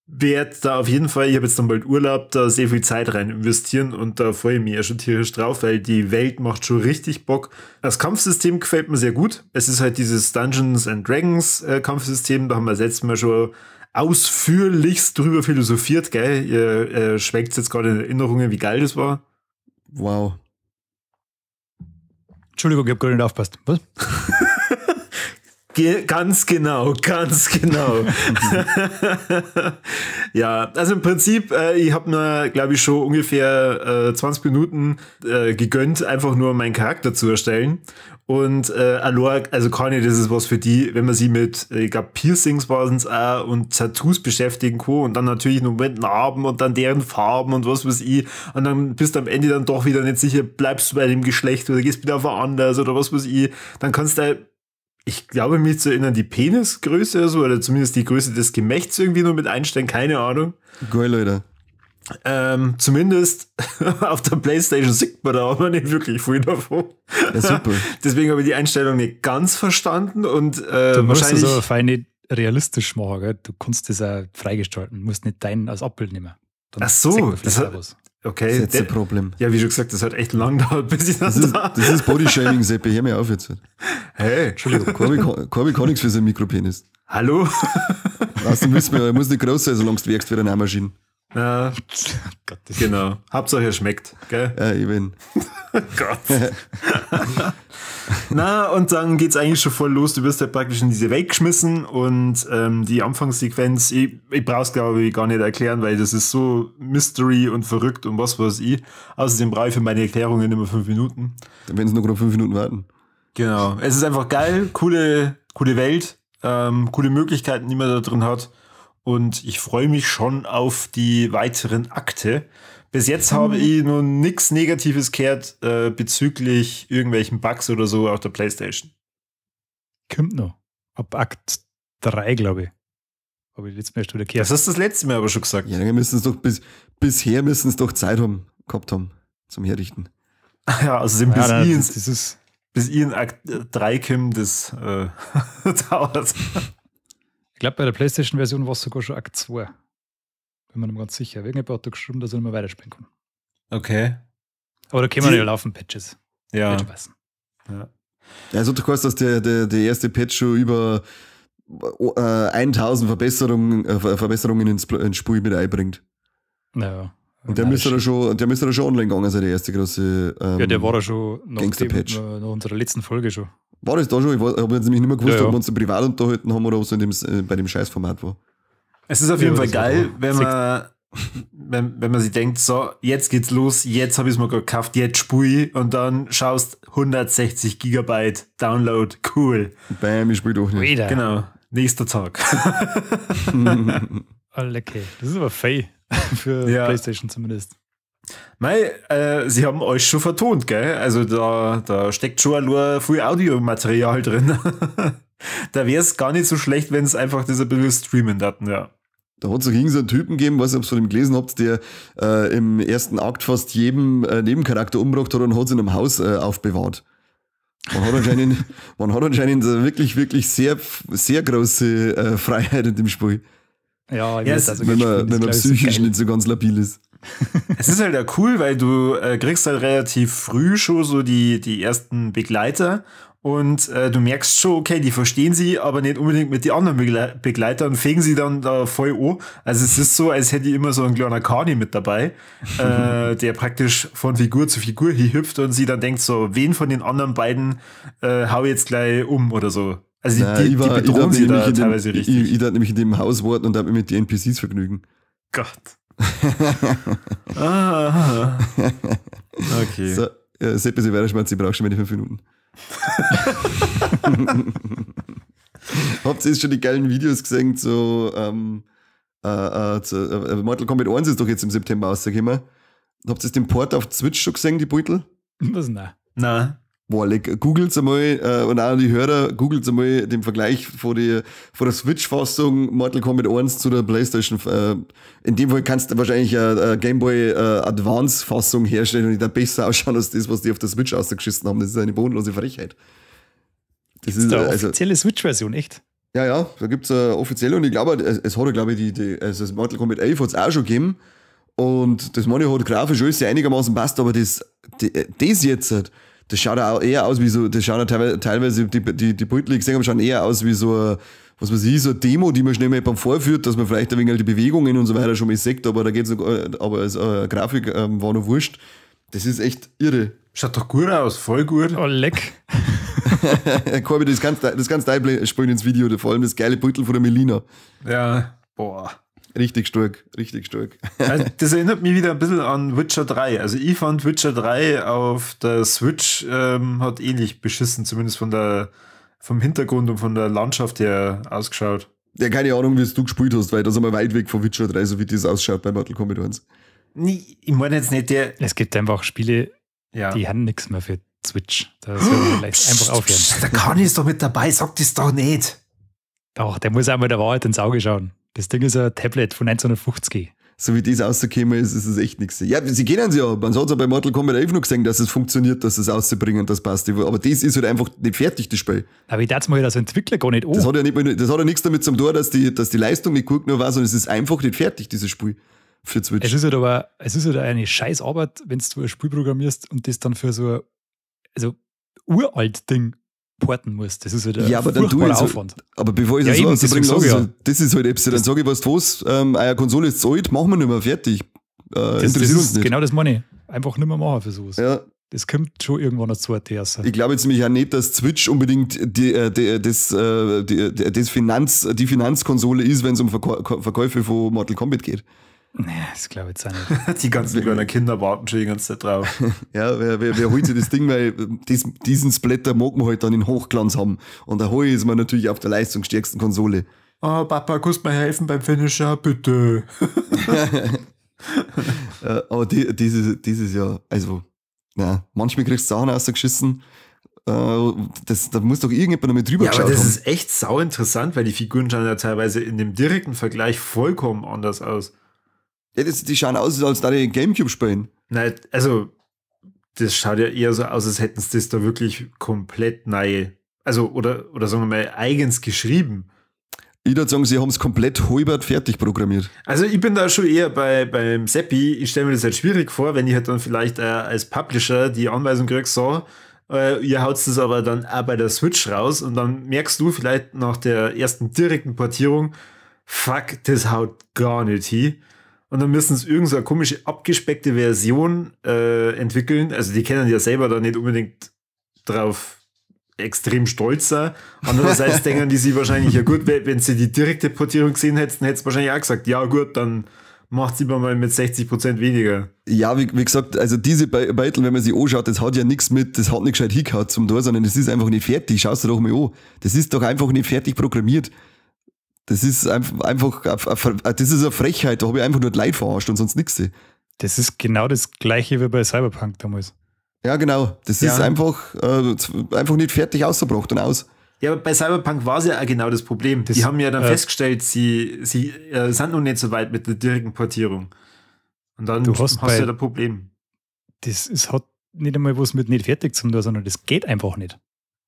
werde da auf jeden Fall, ich habe jetzt dann bald Urlaub, da sehr viel Zeit rein investieren und da freue ich mich ja schon tierisch drauf, weil die Welt macht schon richtig Bock. Das Kampfsystem gefällt mir sehr gut. Es ist halt dieses Dungeons and Dragons Kampfsystem, da haben wir das letzte Mal schon ausführlichst drüber philosophiert, gell? Ihr schwelgt jetzt gerade in Erinnerungen, wie geil das war. Wow. Entschuldigung, ich habe gerade nicht aufgepasst. Was? Ganz genau, ganz genau. Ja, also im Prinzip, ich habe mir, glaube ich, schon ungefähr 20 Minuten gegönnt, einfach nur meinen Charakter zu erstellen. Und also Conny, das ist was für die, wenn man sie mit, ich glaube, Piercings waren es auch und Tattoos beschäftigen kann und dann natürlich noch mit Narben und dann deren Farben und was weiß ich. Und dann bist du am Ende dann doch wieder nicht sicher, bleibst du bei dem Geschlecht oder gehst wieder auf ein anderes oder was weiß ich. Dann kannst du, ich glaube, mich zu erinnern, die Penisgröße oder so, oder zumindest die Größe des Gemächts irgendwie nur mit einstellen, keine Ahnung. Geil, Leute. Zumindest auf der PlayStation sieht man da aber nicht wirklich viel davon. Ja, super. Deswegen habe ich die Einstellung nicht ganz verstanden und du musst wahrscheinlich das aber fein nicht realistisch machen, gell? Du kannst das auch freigestalten, musst nicht deinen als Abbild nehmen. Dann ach so, das hat, okay. Das ist jetzt ein Problem. Ja, wie schon gesagt, das hat echt lang gedauert, bis ich das Das ist Bodyshaming, Seppi, hör mir auf jetzt. Hey. Entschuldigung. Corby kann nichts für seinen Mikropenis. Hallo? Weißt du, müssen wir, er muss nicht groß sein, solange du wirkst wie eine Nähmaschine. Ja, Gott, genau. Hauptsache er schmeckt, gell? Ja, ich bin. Gott. Na, und dann geht's eigentlich schon voll los. Du wirst ja praktisch in diese Welt geschmissen und die Anfangssequenz, ich brauch's glaube ich gar nicht erklären, weil das ist so Mystery und verrückt und was weiß ich. Außerdem brauche ich für meine Erklärungen immer 5 Minuten. Dann werden sie noch gerade 5 Minuten warten. Genau. Es ist einfach geil, coole Welt, coole Möglichkeiten, die man da drin hat. Und ich freue mich schon auf die weiteren Akte. Bis jetzt habe ich noch nichts Negatives gehört bezüglich irgendwelchen Bugs oder so auf der PlayStation. Kommt noch. Ab Akt 3, glaube ich. Habe ich letztes Mal schon wieder gehört. Das hast du das letzte Mal aber schon gesagt. Ja, dann müssen es doch bisher müssen es doch Zeit gehabt haben zum Herrichten. Ja, also bis, ja, nein, bis ich in Akt 3 komme, das dauert. Ich glaube, bei der PlayStation-Version war es sogar schon Akt 2. Bin mir nicht ganz sicher. Irgendjemand hat da geschrieben, dass ich nicht mehr weiterspielen kann. Okay. Aber da können wir ja laufen, Patches. Ja. Ja. Ja, es hat doch geheißen, dass der erste Patch schon über 1000 Verbesserungen ins Spiel mit einbringt. Naja. Und der müsste da schon online gegangen sein, der erste große ja, der war da schon nach unserer letzten Folge schon. War das da schon? Ich habe jetzt nämlich nicht mehr gewusst, ob wir uns da privat unterhalten haben oder ob es bei dem Scheißformat war. Es ist auf jeden Fall geil, wenn man sich denkt, so, jetzt geht's los, jetzt habe ich es mir gekauft, jetzt spui ich, und dann schaust 160 Gigabyte Download, cool. Bam, ich spiele doch nicht. Wieder. Genau, nächster Tag. Okay, das ist aber fei für PlayStation zumindest. Mei, sie haben euch schon vertont, gell? Also da steckt schon viel Audiomaterial drin. Da wäre es gar nicht so schlecht, wenn es einfach das ein bisschen streamen hatten, ja. Da hat es auch irgendeinen Typen gegeben, weiß nicht, ob ihr von dem gelesen habt, der im ersten Akt fast jedem Nebencharakter umgebracht hat und hat es in einem Haus aufbewahrt. Man hat anscheinend wirklich, wirklich sehr, sehr große Freiheit in dem Spiel. Ja, also wenn man psychisch so nicht so ganz labil ist. Es ist halt ja cool, weil du kriegst halt relativ früh schon so die ersten Begleiter und du merkst schon, okay, die verstehen sie, aber nicht unbedingt mit den anderen Begleitern und fegen sie dann da voll an. Also es ist so, als hätte ich immer so einen kleinen Kani mit dabei, der praktisch von Figur zu Figur hier hüpft und sie dann denkt so, wen von den anderen beiden hau ich jetzt gleich um oder so. Also die bedrohen sie da teilweise richtig. Ich darf nämlich in dem Haus warten und darf mich mit den NPCs vergnügen. Gott. Ah. Okay. So, Seppi, sie weiter schmerz, ich brauche schon meine 5 Minuten. Habt ihr schon die geilen Videos gesehen zu, Mortal Kombat 1 ist doch jetzt im September rausgekommen. Habt ihr den Port auf Switch schon gesehen, die Beutel? Was? Nein. Nein. Boah, googelt's einmal, und auch die Hörer, googelt's einmal den Vergleich von der Switch-Fassung Mortal Kombat 1 zu der PlayStation. In dem Fall kannst du wahrscheinlich eine Game Boy Advance-Fassung herstellen und die da besser ausschauen als das, was die auf der Switch ausgeschissen haben. Das ist eine bodenlose Frechheit. Das ist eine offizielle Switch-Version, echt? Ja, ja, da gibt's eine offizielle und ich glaube, es hat ja, glaube ich, also das Mortal Kombat 11 hat es auch schon gegeben. Und das meine ich, hat grafisch alles einigermaßen passt, aber das jetzt halt, das schaut auch eher aus wie so, das schaut auch teilweise, die Bilder, die ich gesehen habe, schauen eher aus wie so eine, was weiß ich, so eine Demo, die man schnell mal beim vorführt, dass man vielleicht ein wenig die Bewegungen und so weiter schon mal sieht, aber da geht's noch, aber als Grafik war noch wurscht. Das ist echt irre. Schaut doch gut aus, voll gut. Oh, leck. Corby, das kannst du einspielen ins Video, vor allem das geile Beutel von der Melina. Ja, boah. Richtig stark, richtig stark. Also das erinnert mich wieder ein bisschen an Witcher 3. Also ich fand Witcher 3 auf der Switch hat ähnlich beschissen, zumindest vom Hintergrund und von der Landschaft her ausgeschaut. Ja, keine Ahnung, wie es du gespielt hast, weil da sind wir weit weg von Witcher 3, so wie das ausschaut bei Mortal Kombat 1. Nee, ich meine jetzt nicht der... Es gibt einfach Spiele, ja, die haben nichts mehr für Switch. Da soll man vielleicht einfach aufhören. Der Kani ist doch mit dabei, sag das doch nicht. Doch, der muss einmal der Wahrheit ins Auge schauen. Das Ding ist ein Tablet von 1950. So wie das rausgekommen ist, ist es echt nichts. Ja, sie kennen es ja. Man hat es ja bei Mortal Kombat 11 noch gesehen, dass es funktioniert, dass es rauszubringen, das passt. Aber das ist halt einfach nicht fertig, das Spiel. Aber ich darf mal als Entwickler gar nicht an. Das hat ja, nicht, das hat ja nichts damit zum tun, dass die Leistung nicht gut genug war, sondern es ist einfach nicht fertig, dieses Spiel. Für Switch. Es ist halt aber, es ist halt eine scheiß Arbeit, wenn du ein Spiel programmierst und das dann für so ein uralt Ding porten musst. Das ist halt ein ja, aber dann furchtbarer Aufwand. Aber bevor ich das ja, so rausbringe, ja. Das ist halt etwas. Dann sage ich, weißt du was, eure Konsole ist zu alt, machen wir nicht mehr, fertig. Das interessiert uns nicht. Genau das meine ich. Einfach nicht mehr machen für sowas. Ja. Das kommt schon irgendwann als zweite erste. Ich glaube jetzt nämlich auch nicht, dass Switch unbedingt die Finanzkonsole ist, wenn es um Verkäufe von Mortal Kombat geht. Nee, das glaube ich jetzt auch nicht. Die ganzen kleinen Kinder warten schon die ganze Zeit drauf. Ja, wer holt sich das Ding, weil diesen Splatter mag man halt dann in Hochglanz haben. Und da hole ich es mir natürlich auf der leistungsstärksten Konsole. Oh, Papa, kannst du mir helfen beim Finisher? Bitte. Aber dieses Jahr, also, ja, manchmal kriegst du Sachen rausgeschissen, da muss doch irgendjemand noch mit drüber geschaut haben. Ja, aber das ist echt sau interessant, weil die Figuren schauen ja teilweise in dem direkten Vergleich vollkommen anders aus. Ja, die schauen aus, als da die Gamecube spielen. Nein, also, das schaut ja eher so aus, als hätten sie das da wirklich komplett neu, also, oder sagen wir mal, eigens geschrieben. Ich würde sagen, sie haben es komplett halbert fertig programmiert. Also ich bin da schon eher beim Seppi. Ich stelle mir das halt schwierig vor, wenn ich halt dann vielleicht als Publisher die Anweisung kriege, so, ihr haut das aber dann auch bei der Switch raus und dann merkst du vielleicht nach der ersten direkten Portierung, fuck, das haut gar nicht hin. Und dann müssen sie irgend so eine komische, abgespeckte Version entwickeln. Also die kennen ja selber da nicht unbedingt drauf extrem stolz sein. Andererseits denken die sich wahrscheinlich, ja gut, wenn sie die direkte Portierung gesehen hätten, hätten sie wahrscheinlich auch gesagt, ja gut, dann macht sie mal mit 60% weniger. Ja, wie gesagt, also diese Beitel, wenn man sie anschaut, das hat ja nichts mit, das hat nicht gescheit hingehauen zum Tor, sondern das ist einfach nicht fertig. Schau's dir doch mal an. Das ist doch einfach nicht fertig programmiert. Das ist einfach, das ist eine Frechheit, da habe ich einfach nur die Leute verarscht und sonst nichts. Das ist genau das Gleiche wie bei Cyberpunk damals. Ja, genau. Das ist einfach nicht fertig ausgebracht und aus. Ja, aber bei Cyberpunk war es ja auch genau das Problem. Die haben ja dann festgestellt, sie sind noch nicht so weit mit der direkten Portierung. Und dann hast du ja das Problem. Das hat nicht einmal was mit nicht fertig zu tun, sondern das geht einfach nicht.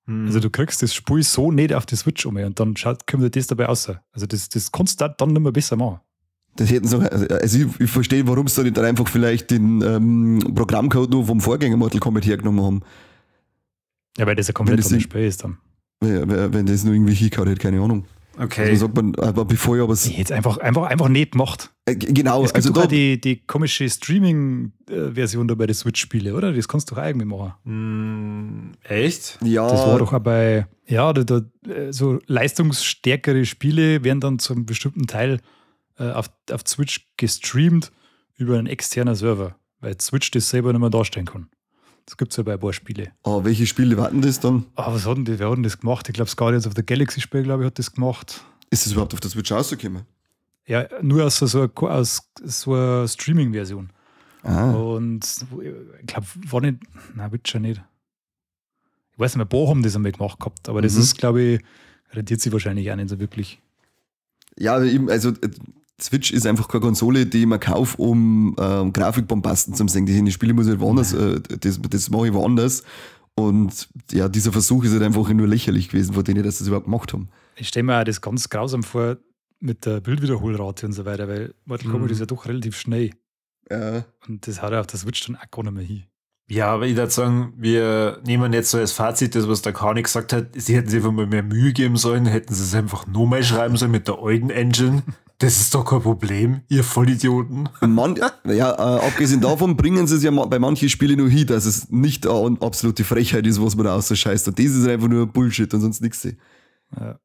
Hm. Also du kriegst das Spiel so nicht auf die Switch um und dann kommt das dabei raus. Also das kannst du dann nicht mehr besser machen. Das hätten sie auch, also ich verstehe, warum sie da nicht dann einfach vielleicht den Programmcode nur vom Vorgänger Mortal Kombat hergenommen haben. Ja, weil das ja komplett anderes Spiel ist dann. Wenn das nur irgendwie hingehauen hätte, keine Ahnung. Okay. Also sagt man, aber bevor ich aber es. Jetzt einfach nicht gemacht. Genau. Es gibt also doch die komische Streaming-Version da bei den Switch-Spiele, oder? Das kannst du doch auch irgendwie machen. Echt? Ja. Das war doch auch bei, ja, da, so leistungsstärkere Spiele werden dann zum bestimmten Teil auf Switch gestreamt über einen externen Server, weil Switch das selber nicht mehr darstellen kann. Das gibt es ja bei ein paar Spiele. Oh, welche Spiele warten das dann? Ah, was hat denn die? Wer hat denn das gemacht? Ich glaube, das Guardians of the Galaxy Spiel, glaube ich, hat das gemacht. Ist das überhaupt auf der Switch rausgekommen? Ja, nur aus so einer Streaming-Version. Ah. Und ich glaube, war nicht, nein, Witcher nicht. Ich weiß nicht mehr, ein paar haben das einmal gemacht gehabt, aber das ist, glaube ich, rentiert sich wahrscheinlich auch nicht so wirklich. Ja, eben, also Switch ist einfach keine Konsole, die man kauft, um Grafikbombasten zu sehen. Die Spiele muss ich halt woanders, das mache ich woanders. Und ja, dieser Versuch ist halt einfach nur lächerlich gewesen, von denen, dass sie das überhaupt gemacht haben. Ich stelle mir auch das ganz grausam vor mit der Bildwiederholrate und so weiter, weil Mortal Kombat ist ja doch relativ schnell. Ja. Und das hat er auf der Switch dann auch gar nicht mehr hin. Ja, aber ich würde sagen, wir nehmen jetzt so als Fazit das, was der Kani gesagt hat, sie hätten sich einfach mal mehr Mühe geben sollen, hätten sie es einfach nochmal schreiben sollen mit der alten Engine. Das ist doch kein Problem, ihr Vollidioten. Mann, ja, abgesehen davon bringen sie es ja bei manchen Spielen nur hin, dass es nicht eine absolute Frechheit ist, was man da ausscheißt. Und das ist einfach nur Bullshit und sonst nichts. Ja.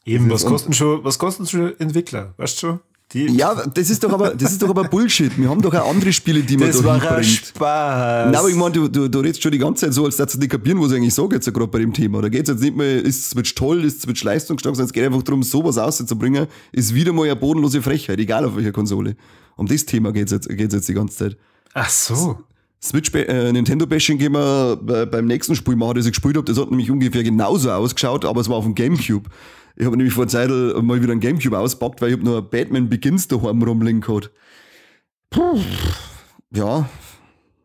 Eben, was kosten schon Entwickler, weißt du schon? Ja, das ist doch aber Bullshit. Wir haben doch auch andere Spiele, die man das da war hinbringt. Spaß. Nein, aber ich meine, du redest schon die ganze Zeit so, als würdest du nicht kapieren, was ich eigentlich sage jetzt gerade bei dem Thema. Da geht es jetzt nicht mehr, ist Switch toll, ist Switch leistungsstark, sondern es geht einfach darum, sowas rauszubringen, ist wieder mal eine bodenlose Frechheit, egal auf welcher Konsole. Um das Thema geht's jetzt die ganze Zeit. Ach so. Switch, Nintendo-Bashing gehen wir beim nächsten Spiel machen, das ich gespielt habe. Das hat nämlich ungefähr genauso ausgeschaut, aber es war auf dem Gamecube. Ich habe nämlich vor Zeit mal wieder einen Gamecube auspackt, weil ich habe nur Batman Begins daheim rumliegen gehabt. Puh, ja,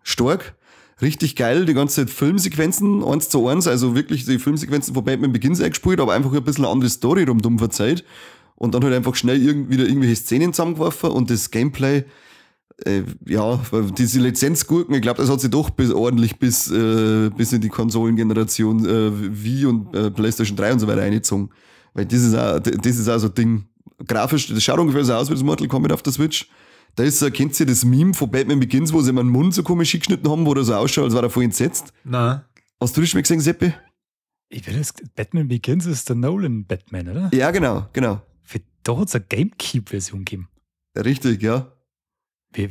stark. Richtig geil, die ganze Filmsequenzen 1:1, also wirklich die Filmsequenzen von Batman Begins eingespielt, aber einfach ein bisschen eine andere Story rundum verzeiht. Und dann halt einfach schnell wieder irgendwelche Szenen zusammengeworfen und das Gameplay, ja, diese Lizenzgurken, ich glaube, das hat sich doch ordentlich bis in die Konsolengeneration Wii und PlayStation 3 und so weiter eingezogen. Weil das ist auch so ein Ding. Grafisch, das schaut ungefähr so aus wie das Mortal Kombat auf der Switch. Da ist, kennt ihr das Meme von Batman Begins, wo sie ihm einen Mund so komisch geschnitten haben, wo der so ausschaut, als wäre er voll entsetzt? Nein. Hast du das schon mal gesehen, Seppi? Ich will das, Batman Begins ist der Nolan Batman, oder? Ja, genau. Da hat es eine Gamecube-Version gegeben. Richtig, ja. Wie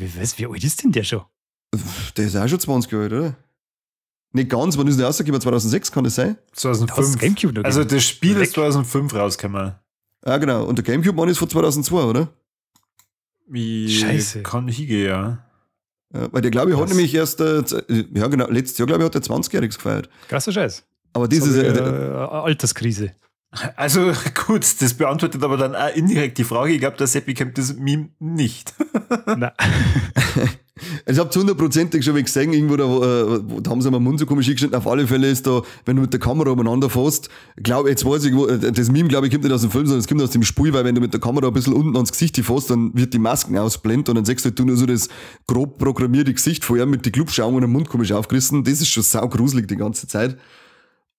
alt ist denn der schon? Der ist auch schon 20 Jahre alt, oder? Nicht ganz, wann ist der rausgekommen? 2006, kann das sein? 2005. Das Gamecube noch also das Spiel ist 2005 rausgekommen. Ja, genau. Und der Gamecube Mann ist von 2002, oder? Wie Scheiße. Kann hingehen, ja. Ja, weil der, glaube ich, hat nämlich erst, ja genau, letztes Jahr, glaube ich, hat der 20-Jähriges gefeiert. Krasser Scheiß. Aber das ist Alterskrise. Also gut, das beantwortet aber dann auch indirekt die Frage. Ich glaube, der Seppi kennt das Meme nicht. Nein. Ich habe hundertprozentig schon mal gesehen, irgendwo da, da haben sie mir den Mund so komisch eingeschnitten. Auf alle Fälle ist da, wenn du mit der Kamera umeinander fährst, glaub, jetzt weiß ich, wo, das Meme, glaube ich, kommt nicht aus dem Film, sondern es kommt aus dem Spiel, weil wenn du mit der Kamera ein bisschen unten ans Gesicht fährst, dann wird die Masken ausblendet und dann siehst du halt nur so das grob programmierte Gesicht vorher mit die Glubschaugen und dem Mund komisch aufgerissen. Das ist schon saugruselig die ganze Zeit.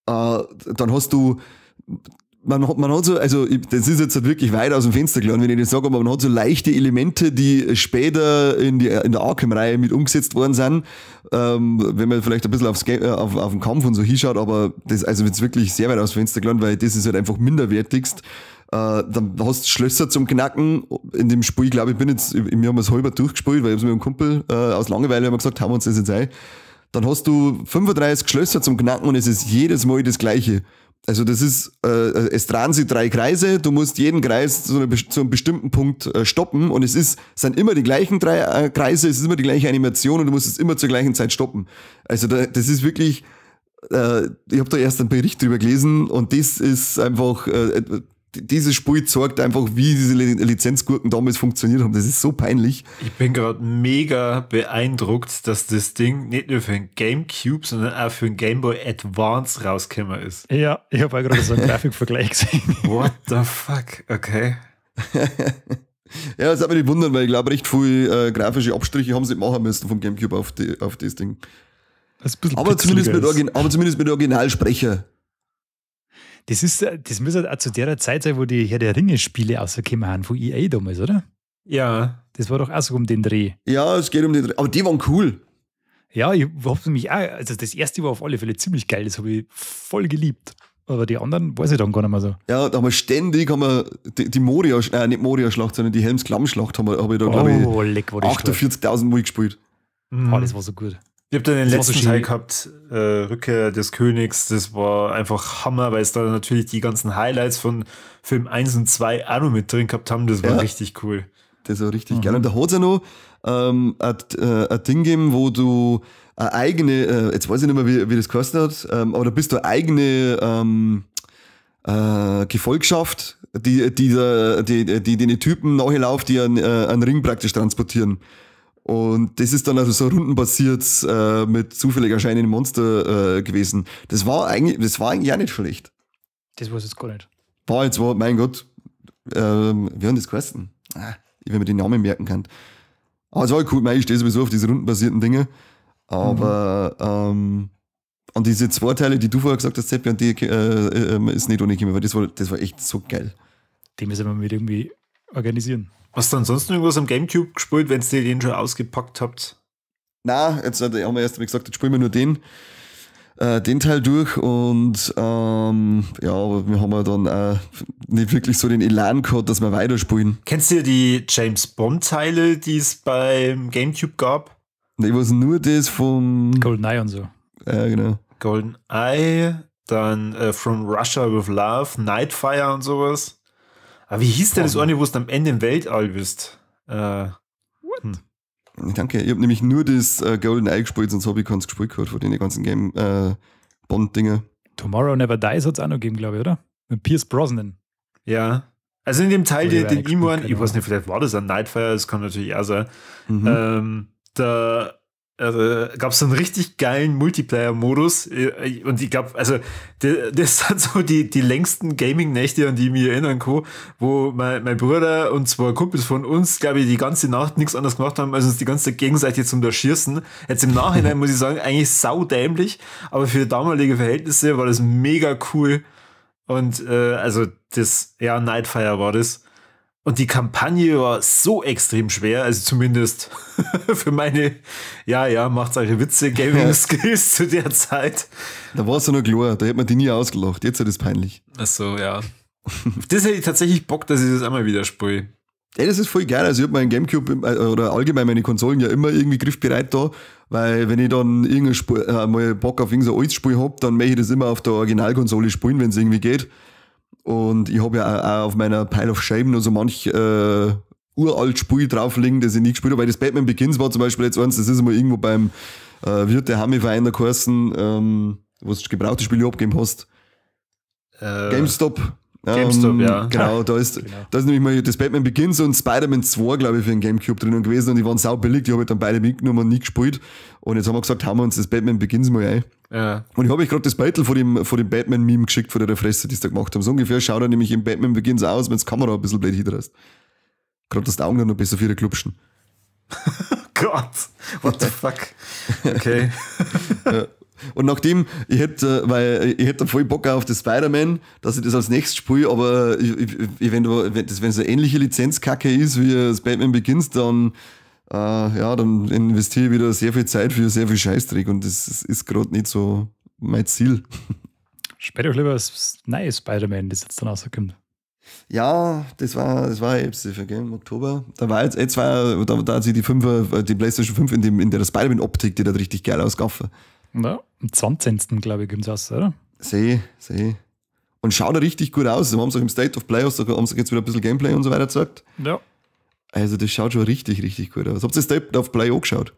Dann hast du, man hat so, also das ist jetzt halt wirklich weit aus dem Fenster gelaufen, wenn ich das sage, aber man hat so leichte Elemente, die später in der Arkham-Reihe mit umgesetzt worden sind, wenn man vielleicht ein bisschen auf den Kampf und so hinschaut, aber das also jetzt wirklich sehr weit aus dem Fenster gelaufen, weil das ist halt einfach minderwertigst. Dann hast du Schlösser zum Knacken. In dem Spiel, glaube ich, wir haben es halber durchgespielt, weil ich hab's mit einem Kumpel aus Langeweile haben wir gesagt, haben wir uns das jetzt ein. Dann hast du 35 Schlösser zum Knacken und es ist jedes Mal das Gleiche. Also das ist, es drehen sich 3 Kreise, du musst jeden Kreis zu einem bestimmten Punkt stoppen und es sind immer die gleichen 3 Kreise, es ist immer die gleiche Animation und du musst es immer zur gleichen Zeit stoppen. Also das ist wirklich, ich habe da erst einen Bericht drüber gelesen und das ist einfach, dieses Spiel zeigt einfach, wie diese Lizenzgurken damals funktioniert haben. Das ist so peinlich. Ich bin gerade mega beeindruckt, dass das Ding nicht nur für den Gamecube, sondern auch für den Game Boy Advance rausgekommen ist. Ja, ich habe auch gerade so einen Grafikvergleich gesehen. What the fuck? Okay. Ja, das hat mich nicht wundern, weil ich glaube, recht viel grafische Abstriche haben sie machen müssen vom Gamecube auf das Ding. Das ist ein bisschen aber zumindest mit Originalsprecher. Das muss halt auch zu der Zeit sein, wo die Herr der Ringe-Spiele rausgekommen haben, von EA damals, oder? Ja. Das war doch auch so um den Dreh. Ja, es geht um den Dreh. Aber die waren cool. Ja, ich hab mich auch, also das erste war auf alle Fälle ziemlich geil, das habe ich voll geliebt. Aber die anderen weiß ich dann gar nicht mehr so. Ja, da haben wir ständig die Moria, nicht Moria-Schlacht, sondern die Helms-Klamm-Schlacht habe ich da, glaube ich, 48.000 Mal gespielt. Mhm. Oh, das war so gut. Ich habe dann den letzten Teil gehabt, Rückkehr des Königs, das war einfach Hammer, weil es da natürlich die ganzen Highlights von Film 1 und 2 auch noch mit drin gehabt haben, das war richtig cool. Das war richtig geil. Und da hat es ja noch ein Ding gegeben, wo du eine eigene, jetzt weiß ich nicht mehr, wie das geheißen hat, aber da bist du eine eigene Gefolgschaft, die den Typen nachläuft, die einen Ring praktisch transportieren. Und das ist dann also so rundenbasiert mit zufällig erscheinenden Monster gewesen. Das war eigentlich auch nicht schlecht. Das weiß ich jetzt gar nicht. Mein Gott, wie haben das geheißen? Ich wenn mir den Namen merken kann. Aber es war cool, ich stehe sowieso auf diese rundenbasierten Dinge. Aber an diese zwei Teile, die du vorher gesagt hast, Seppi, und die ist nicht ohne gekommen, weil das war echt so geil. Die müssen wir mit irgendwie organisieren. Hast du ansonsten irgendwas am Gamecube gespielt, wenn ihr den schon ausgepackt habt? Nein, jetzt haben wir erst einmal gesagt, jetzt spielen wir nur den Teil durch und ja, aber wir haben ja dann auch nicht wirklich so den Elan gehabt, dass wir weiterspielen. Kennst du die James Bond Teile, die es beim Gamecube gab? Ich weiß nur das vom GoldenEye und so. Ja, genau. GoldenEye, dann From Russia with Love, Nightfire und sowas. Aber wie hieß denn das eine, wo du am Ende im Weltall bist? What? Danke, ich habe nämlich nur das GoldenEye gespielt, sonst habe ich keins gespielt gehabt von den ganzen Game Bond-Dinger. Tomorrow Never Dies hat es auch noch gegeben, glaube ich, oder? Mit Pierce Brosnan. Ja. Also in dem Teil, den Imuan, ich weiß nicht, vielleicht war das ein Nightfire, das kann natürlich auch sein. Mhm. Da gab es so einen richtig geilen Multiplayer-Modus und ich glaube, also das sind so die längsten Gaming-Nächte, an die ich mich erinnern kann, wo mein Bruder und zwei Kumpels von uns, glaube ich, die ganze Nacht nichts anderes gemacht haben, als uns die ganze Zeit gegenseitig zum Erschießen. Jetzt im Nachhinein muss ich sagen, eigentlich saudämlich, aber für damalige Verhältnisse war das mega cool und also das, ja, Nightfire war das. Und die Kampagne war so extrem schwer, also zumindest für meine, ja, macht eure Witze, Gaming-Skills zu der Zeit. Da war es ja noch klar, da hätte man die nie ausgelacht, jetzt ist das peinlich. Ach so, ja. Das hätte ich tatsächlich Bock, dass ich das einmal wieder spiele. Ja, das ist voll geil. Also ich habe meinen Gamecube oder allgemein meine Konsolen ja immer irgendwie griffbereit da, weil wenn ich dann irgendein Spiel, mal Bock auf irgendein altes Spiel hab, dann möchte ich das immer auf der Originalkonsole spielen, wenn es irgendwie geht. Und ich habe ja auch auf meiner Pile of Shame noch so manch uralt Spiel drauf liegen, das ich nie gespielt habe, weil das Batman Begins war zum Beispiel jetzt eins, das ist immer irgendwo beim wie hat der Hami-Verein da geheißen, wo du gebrauchte Spiele abgegeben hast? GameStop. GameStop, ja. Genau, da ist, genau. Da ist nämlich mal das Batman Begins und Spider-Man 2, glaube ich, für den Gamecube drinnen gewesen und die waren sau billig, die habe ich dann beide mitgenommen und nie gespielt. Und jetzt haben wir gesagt, hauen wir uns das Batman Begins mal ein. Ja. Und ich habe euch gerade das Beitel vor dem Batman-Meme geschickt, vor der Fresse, die sie da gemacht haben. So ungefähr schaut er nämlich im Batman Begins aus, wenn die Kamera ein bisschen blöd hindrast. Gerade, dass die Augen dann noch besser für ihre klupschen. Gott, what the fuck? Okay. Ja. Und nachdem, ich hätte voll Bock auf das Spider-Man, dass ich das als nächstes spiele, aber wenn es eine ähnliche Lizenzkacke ist wie das Batman Begins, dann, dann investiere ich wieder sehr viel Zeit für sehr viel Scheißdreck und das ist gerade nicht so mein Ziel. Später lieber das neue Spider-Man, das jetzt dann rauskommt. Ja, das war eben sicher, gell, im Oktober. Da war jetzt, da hat sich die PlayStation 5 in der Spider-Man-Optik, die da richtig geil ausgaffen. Ja, am 20. glaube ich, kommt es raus, oder? Seh. Und schaut da richtig gut aus. Sie haben es auch im State of Play, haben sie jetzt wieder ein bisschen Gameplay und so weiter gezeigt. Ja. Also das schaut schon richtig, richtig gut aus. Habt ihr State of Play angeschaut?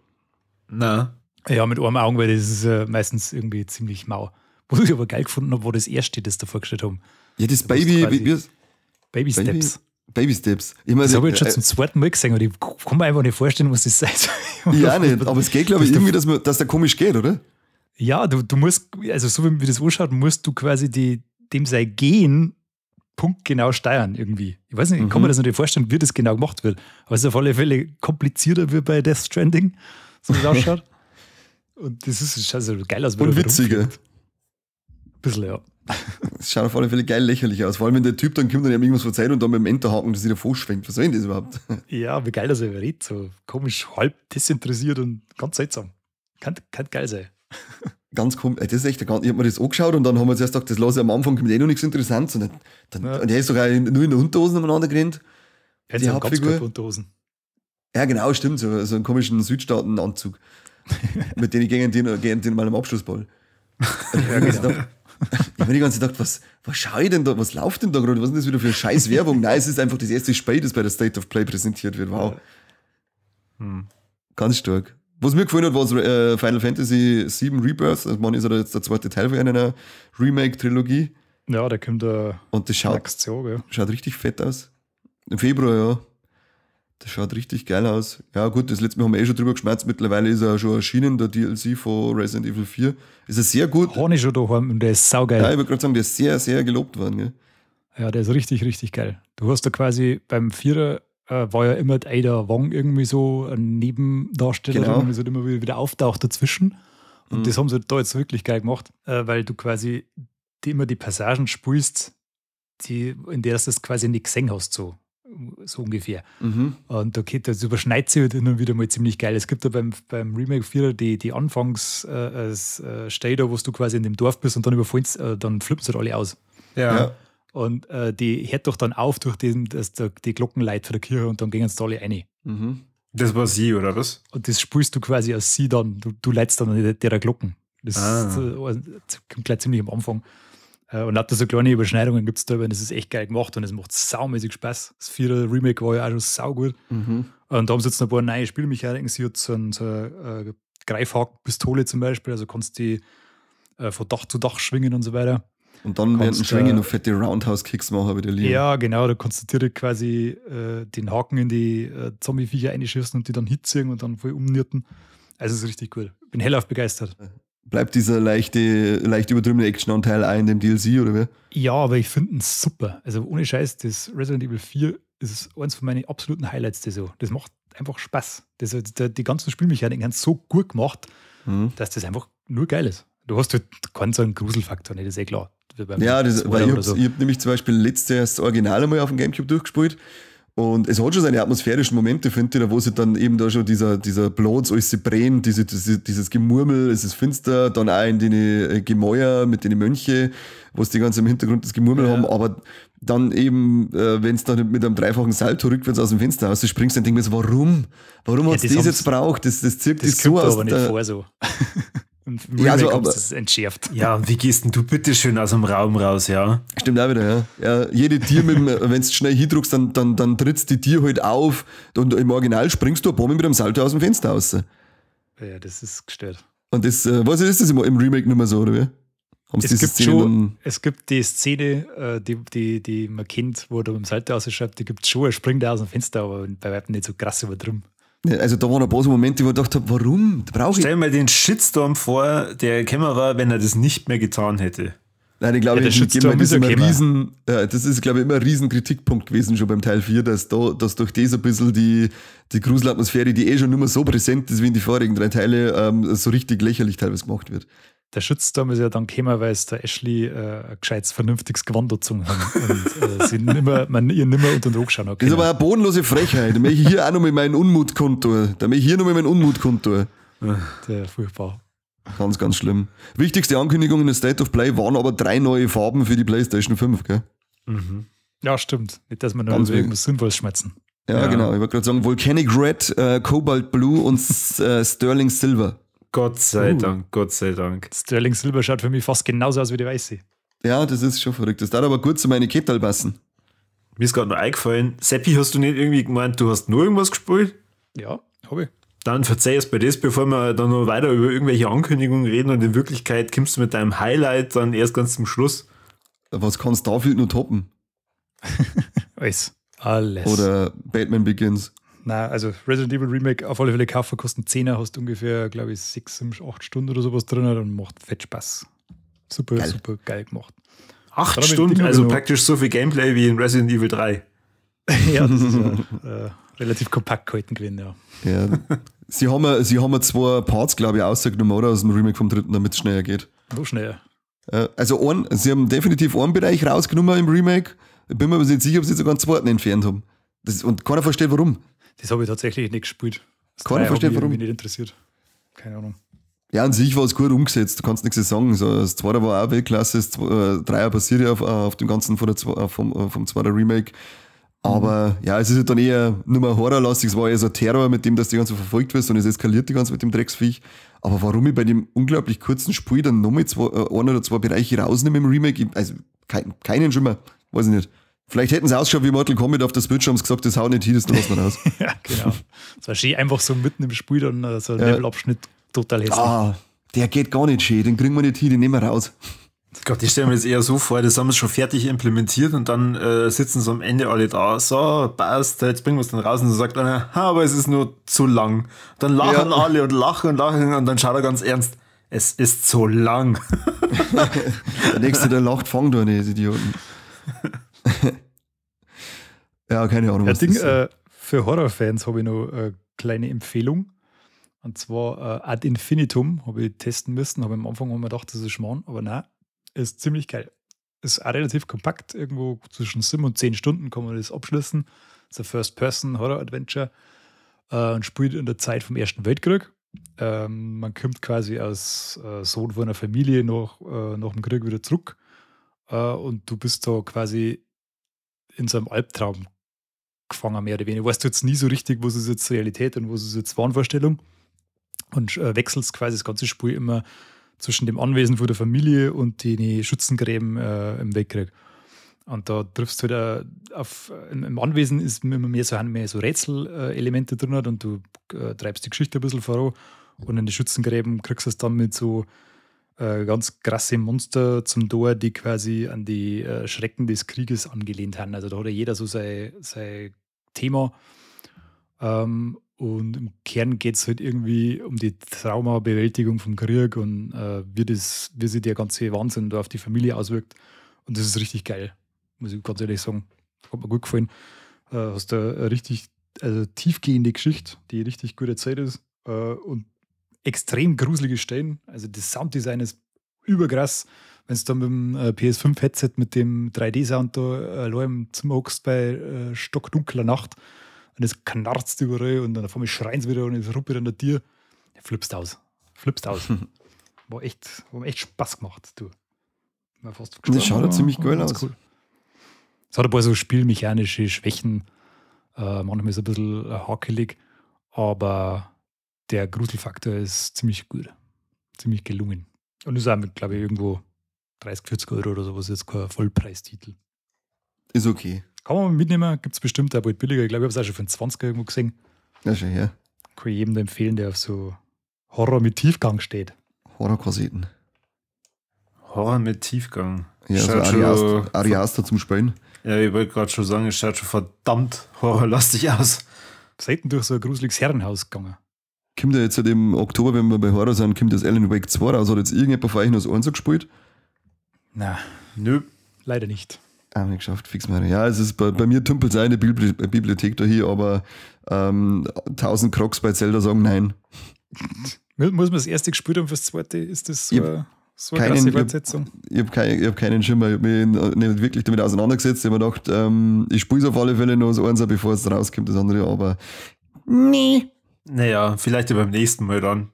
Nein. Ja, mit einem Auge, weil das ist meistens irgendwie ziemlich mau. Was ich aber geil gefunden habe, wo das erste, das da vorgestellt haben. Ja, das Baby... Baby Steps. Baby Steps. Ich mein, das habe ich jetzt schon zum zweiten Mal gesehen und ich kann mir einfach nicht vorstellen, was das sein soll. Ja, nicht, aber es geht, glaube ich, irgendwie, dass der komisch geht, oder? Ja, du musst, also so wie das anschaut, musst du quasi dem sein Gehen punktgenau steuern irgendwie. Ich weiß nicht, ich kann mir das nicht vorstellen, wie das genau gemacht wird. Aber es ist auf alle Fälle komplizierter wie bei Death Stranding, so wie es ausschaut. Und das ist also geil aus. Und witziger. Ein bisschen, ja. Das schaut auf alle Fälle geil lächerlich aus. Vor allem, wenn der Typ dann kommt und ihm irgendwas verzeiht und dann mit dem Enterhaken das wieder vorschwenkt. Was soll denn das überhaupt? Ja, wie geil das er redet. So komisch, halb desinteressiert und ganz seltsam. Kann geil sein. Ganz komisch. Das ist echt, ich habe mir das angeschaut und dann haben wir zuerst gedacht, das lasse ich am Anfang, kommt eh noch nichts Interessantes. Und, und er ist doch auch nur in der Unterhosen umeinander gerannt. Die Hauptfigur. Unterhosen. Ja, genau, stimmt. So einen komischen Südstaaten-Anzug. Mit denen gehen die mal am Abschlussball. Ja, genau. Ich habe mir die ganze Zeit gedacht, was schaue ich denn da, was läuft denn da gerade, was ist denn das wieder für eine scheiß Werbung? Nein, es ist einfach das erste Spiel, das bei der State of Play präsentiert wird. Wow. Ganz stark. Was mir gefallen hat, war Final Fantasy VII Rebirth. Also man ist ja jetzt der zweite Teil von einer Remake-Trilogie. Ja, der kommt da. Und das schaut, Jahr, schaut richtig fett aus. Im Februar, ja. Das schaut richtig geil aus. Ja, gut, das letzte Mal haben wir eh schon drüber geschmerzt. Mittlerweile ist er schon erschienen, der DLC von Resident Evil 4. Ist er sehr gut. Habe ich schon daheim und der ist saugeil. Ja, ich würde gerade sagen, der ist sehr, sehr gelobt worden. Gell? Ja, der ist richtig, richtig geil. Du hast da quasi beim Vierer war ja immer Ada Wong irgendwie so ein Nebendarsteller, genau, der so immer wieder auftaucht dazwischen. Und das haben sie da jetzt wirklich geil gemacht, weil du quasi immer die Passagen spielst, in der du das quasi nicht gesehen hast, so ungefähr. Und okay, das überschneidet sich halt immer wieder mal ziemlich geil. Es gibt da beim Remake 4 die Anfangs-Stay da, wo du quasi in dem Dorf bist und dann überfallen, dann flippen sie halt alle aus. Ja. Und die hört doch dann auf durch den, dass die Glocken läuten von der Kirche und dann gehen sie alle rein. Das war sie, oder was? Und das spielst du quasi als sie dann. Du leitest dann der Glocken. Das kommt gleich ziemlich am Anfang. Und lauter so kleine Überschneidungen gibt es da, und das ist echt geil gemacht und es macht saumäßig Spaß. Das 4er Remake war ja auch schon saugut. Und da haben sie jetzt noch ein paar neue Spielmechaniken. Sie hat so eine Greifhakenpistole zum Beispiel, also kannst die von Dach zu Dach schwingen und so weiter. Und dann während dem Schwingen noch fette Roundhouse-Kicks machen bei der Linie. Ja, genau, da kannst du direkt quasi den Haken in die Zombie-Viecher einschießen und die dann hinziehen und dann voll umnierten. Also es ist richtig cool. Bin hellauf begeistert. Bleibt dieser leicht übertriebene Action-Anteil auch in dem DLC, oder wie? Ja, aber ich finde ihn super. Also ohne Scheiß, das Resident Evil 4 ist eins von meinen absoluten Highlights. Das macht einfach Spaß. Die ganzen Spielmechaniken haben so gut gemacht, dass das einfach nur geil ist. Du hast halt keinen so einen Gruselfaktor, nicht, das ist eh klar. Ja, weil ich hab nämlich zum Beispiel letztes Jahr das Original einmal auf dem Gamecube durchgespielt. Und es hat schon seine atmosphärischen Momente, finde ich, da wo sich dann eben da schon dieser Platz, alles sie brennt, dieses Gemurmel, es ist finster, dann auch in den Gemäuer mit den Mönche, wo es die ganze im Hintergrund das Gemurmel haben, aber dann eben, wenn es dann mit einem dreifachen Salto rückwärts aus dem Fenster raus springst, dann denk ich mir so, warum? Warum hat es das jetzt braucht? Das zirkt das so aus. Aber nicht vor so. Und im Ja, also, Remake haben aber- sie das entschärft. Ja, und wie gehst denn du bitte schön aus dem Raum raus, ja? Stimmt auch wieder, ja. Ja, jede Tier, wenn du schnell hindruckst, dann trittst die Tier halt auf und im Original springst du ein paar Mal mit einem Salto aus dem Fenster raus. Ja, das ist gestört. Und das, was ist das im Remake nicht mehr so, oder wie? Haben sie Es diese gibt Szene schon, dann, es gibt die Szene, die man kennt, wo er mit dem Salto rausschreibt, die gibt es schon, er springt aus dem Fenster, aber bei weitem nicht so krass übertrieben. Ja, also da waren ein paar so Momente, wo ich gedacht habe, warum? Brauche ich. Stell mir mal den Shitstorm vor, der gekommen war, wenn er das nicht mehr getan hätte. Nein, ich glaube, Ja, der ich gebe mir Shitstorm das ist ja immer gekommen. riesen, das ist, glaube ich, immer ein riesen Kritikpunkt gewesen schon beim Teil 4, dass durch das ein bisschen die Gruselatmosphäre, die eh schon nicht mehr so präsent ist wie in die vorigen drei Teile, so richtig lächerlich teilweise gemacht wird. Der Shitstorm ist ja dann gekommen, weil es der Ashley ein gescheites, vernünftiges Gewand gezogen haben und sie nimmer, man ihr nimmer unter den Rock schauen hat Das ist können. aber eine bodenlose Frechheit. Da möchte ich hier auch noch mit meinem Unmut kundtun. Da möchte ich hier noch mit meinem Unmut kundtun. Der, furchtbar. Ganz, ganz schlimm. Wichtigste Ankündigung in der State of Play waren aber 3 neue Farben für die PlayStation 5, gell? Mhm. Ja, stimmt. Nicht, dass wir noch Ganz über irgendwas Sinnvolles schmerzen. Ja, Ja. genau. Ich wollte gerade sagen, Volcanic Red, Cobalt Blue und Sterling Silver. Gott sei Dank, Gott sei Dank. Sterling Silver schaut für mich fast genauso aus wie die Weiße. Ja, das ist schon verrückt. Das darf aber gut zu meinen Kettel passen. Mir ist gerade noch eingefallen, Seppi, hast du nicht irgendwie gemeint, du hast nur irgendwas gespielt? Ja, hab ich. Dann verzeih es bei das, bevor wir dann noch weiter über irgendwelche Ankündigungen reden und in Wirklichkeit kommst du mit deinem Highlight dann erst ganz zum Schluss. Was kann Starfield nur toppen? Alles. Alles. Oder Batman Begins. Nein, also Resident Evil Remake auf alle Fälle kaufen, kostet einen 10er, hast ungefähr, glaube ich, 6, 7, 8 Stunden oder sowas drin und macht fett Spaß. Super, Geil. super geil gemacht. 8 Dann hab ich Stunden, Ding also noch- praktisch so viel Gameplay wie in Resident Evil 3. Ja, das ist ja relativ kompakt gehalten gewesen, ja. Ja. Sie haben ja 2 Parts, glaube ich, rausgenommen, oder? Aus dem Remake vom 3., damit es schneller geht. Noch schneller. Also sie haben definitiv einen Bereich rausgenommen im Remake. Ich bin mir aber nicht sicher, ob sie sogar einen zweiten entfernt haben. Und keiner versteht, warum. Das habe ich tatsächlich nicht gespielt. Das Keiner drei hat versteht, mich warum. irgendwie nicht interessiert. Keine Ahnung. Ja, an sich war es gut umgesetzt, du kannst nichts sagen. So, das zweite war auch Weltklasse, das Dreier passiert ja auf dem ganzen von der, vom zweiten Remake. Aber ja, es ist ja dann eher nur mehr horrorlastig, es war eher so ein Terror, mit dem, dass die ganze verfolgt wirst und es eskaliert die ganze mit dem Drecksviech. Aber warum ich bei dem unglaublich kurzen Spiel dann nochmal ein oder zwei Bereiche rausnehme im Remake, keinen Schimmer, weiß ich nicht. Vielleicht hätten sie ausgeschaut wie Mortal Kombat auf der Switch, haben sie gesagt, das haut nicht hin, das lassen wir raus. Ja, genau. Es war schön, einfach so mitten im Spiel dann so ein Ja. Levelabschnitt total hässlich. Ah, der geht gar nicht schön, den kriegen wir nicht hin, den nehmen wir raus. Gott, ich stelle mir das eher so vor, das haben sie schon fertig implementiert und dann sitzen sie am Ende alle da, so, passt, jetzt bringen wir es dann raus und dann sagt einer, ha, aber es ist nur zu lang. Dann lachen Ja. alle und lachen und lachen und dann schaut er ganz ernst, es ist zu lang. Der Nächste, der lacht, fangt doch nicht, Idioten. Ja, keine Ahnung. Ja, was Ding, das ist. für Horrorfans habe ich noch eine kleine Empfehlung. Und zwar Ad Infinitum habe ich testen müssen. Habe am Anfang mir gedacht, das ist Schmarrn, aber nein, ist ziemlich geil. Ist auch relativ kompakt, irgendwo zwischen 7 und 10 Stunden kann man das abschließen. Ist ein First-Person-Horror-Adventure und spielt in der Zeit vom Ersten Weltkrieg. Man kommt quasi als Sohn von einer Familie nach dem Krieg wieder zurück. Und du bist da quasi in so einem Albtraum gefangen, mehr oder weniger. Weißt du jetzt nie so richtig, was ist jetzt Realität und was ist jetzt Wahnvorstellung. Und wechselst quasi das ganze Spiel immer zwischen dem Anwesen von der Familie und den Schützengräben im Weltkrieg. Und da triffst du halt auf, im Anwesen ist immer mehr so Rätselelemente drin und du treibst die Geschichte ein bisschen voran. Und in den Schützengräben kriegst du es dann mit so ganz krasse Monster zum Tor, die quasi an die Schrecken des Krieges angelehnt haben. Also da hat ja jeder so sein Thema. Und im Kern geht es halt irgendwie um die Traumabewältigung vom Krieg und wie sich der ganze Wahnsinn da auf die Familie auswirkt. Und das ist richtig geil, muss ich ganz ehrlich sagen. Hat mir gut gefallen. Hast da eine richtig tiefgehende Geschichte, die richtig gut erzählt ist und extrem gruselige Stellen. Also das Sounddesign ist überkrass. Wenn du dann mit dem PS5-Headset mit dem 3D-Sound da allein im Zimmer hockst bei stockdunkler Nacht und es knarzt überall und dann auf einmal schreien sie wieder und es ruppelt an der Tür. Ja, flippst aus. Flippst aus. War echt Spaß gemacht, du. War fast das schaut ja ziemlich geil aus. Cool. Es hat ein paar so spielmechanische Schwächen. Manchmal ist es ein bisschen hakelig, aber der Gruselfaktor ist ziemlich gut. Ziemlich gelungen. Und ist auch mit, glaube ich, irgendwo 30, 40 Euro oder sowas, jetzt kein Vollpreistitel. Ist okay. Kann man mitnehmen, gibt es bestimmt auch bald billiger. Ich glaube, ich habe es auch schon für einen 20er irgendwo gesehen. Ja, schon her. Kann ich jedem empfehlen, der auf so Horror mit Tiefgang steht. Horrorkassetten. Horror mit Tiefgang. Ja, so Ari Aster zum Spielen. Ja, ich wollte gerade schon sagen, es schaut schon verdammt horrorlastig aus. Selten durch so ein gruseliges Herrenhaus gegangen. Kommt ja jetzt im Oktober, wenn wir bei Horror sind, kommt das Alan Wake 2 raus. Hat jetzt irgendjemand von euch noch das 1 gespielt? Nein. Nö. Leider nicht. Auch nicht geschafft, fix mal. Ja, es ist bei mir tümpelt es auch in der Bibliothek da hier, aber 1000 Crocs bei Zelda sagen nein. Muss man das erste gespielt haben fürs zweite? Ist das so, so eine krasse Fortsetzung? Ich hab keinen Schimmer. Ich hab mich nicht wirklich damit auseinandergesetzt. Ich hab mir gedacht, ich spiele es auf alle Fälle noch das eins, bevor es rauskommt, das andere, aber nee. Naja, vielleicht ja beim nächsten Mal dann.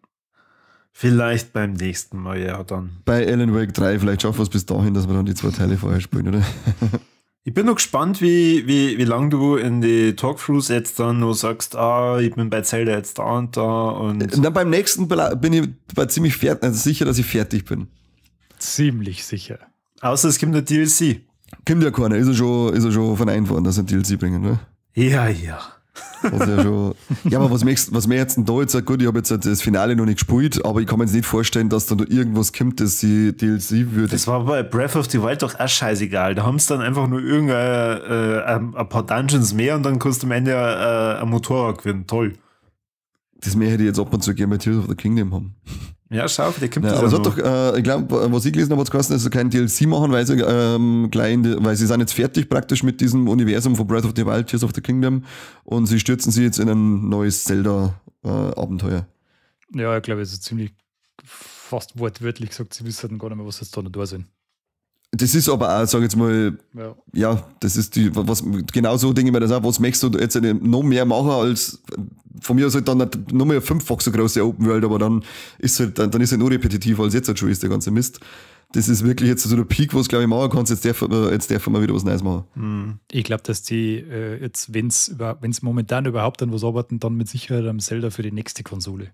Vielleicht beim nächsten Mal, ja, dann. Bei Alan Wake 3, vielleicht schaffen wir es bis dahin, dass wir dann die zwei Teile vorher spielen, oder? Ich bin noch gespannt, wie lange du in die Talkthroughs jetzt dann noch sagst, ich bin bei Zelda jetzt da und da. Und dann beim nächsten bin ich bei ziemlich fertig, also sicher, dass ich fertig bin. Ziemlich sicher. Außer es kommt eine DLC. Kommt ja keiner, ist er schon verneint worden, dass sie ein DLC bringen, ne? Ja, ja. Das ist ja, schon, ja, aber was mir jetzt denn da jetzt, gut, ich habe jetzt das Finale noch nicht gespielt, aber ich kann mir jetzt nicht vorstellen, dass da noch irgendwas kommt, das sie DLC würde. Das war bei Breath of the Wild doch auch scheißegal. Da haben sie dann einfach nur irgendein ein paar Dungeons mehr und dann kannst du am Ende ein Motorrad gewinnen. Toll. Das mehr hätte ich jetzt ab und zu gerne bei Tears of the Kingdom haben. Ja, schau, der kommt ja, das aber es hat doch, ich glaube, was ich gelesen habe, hat es geheißen, dass sie kein DLC machen, weil sie, weil sie sind jetzt fertig praktisch mit diesem Universum von Breath of the Wild, Tears of the Kingdom, und sie stürzen sich jetzt in ein neues Zelda-Abenteuer. Ja, ich glaube, es ist ziemlich fast wortwörtlich gesagt, sie wissen gar nicht mehr, was jetzt da noch da sind. Das ist aber auch, sag ich jetzt mal, ja, das ist die, was, genau so denke ich mir das auch, was möchtest du jetzt noch mehr machen als, von mir aus halt dann noch mehr fünffach so große Open World, aber dann ist halt, dann ist halt nur repetitiv, als jetzt halt schon ist, der ganze Mist. Das ist wirklich jetzt so der Peak, was glaube ich machen kannst, jetzt darf man wieder was Neues machen. Mhm. Ich glaube, dass die jetzt, wenn es momentan überhaupt an was arbeiten, dann mit Sicherheit am Zelda für die nächste Konsole.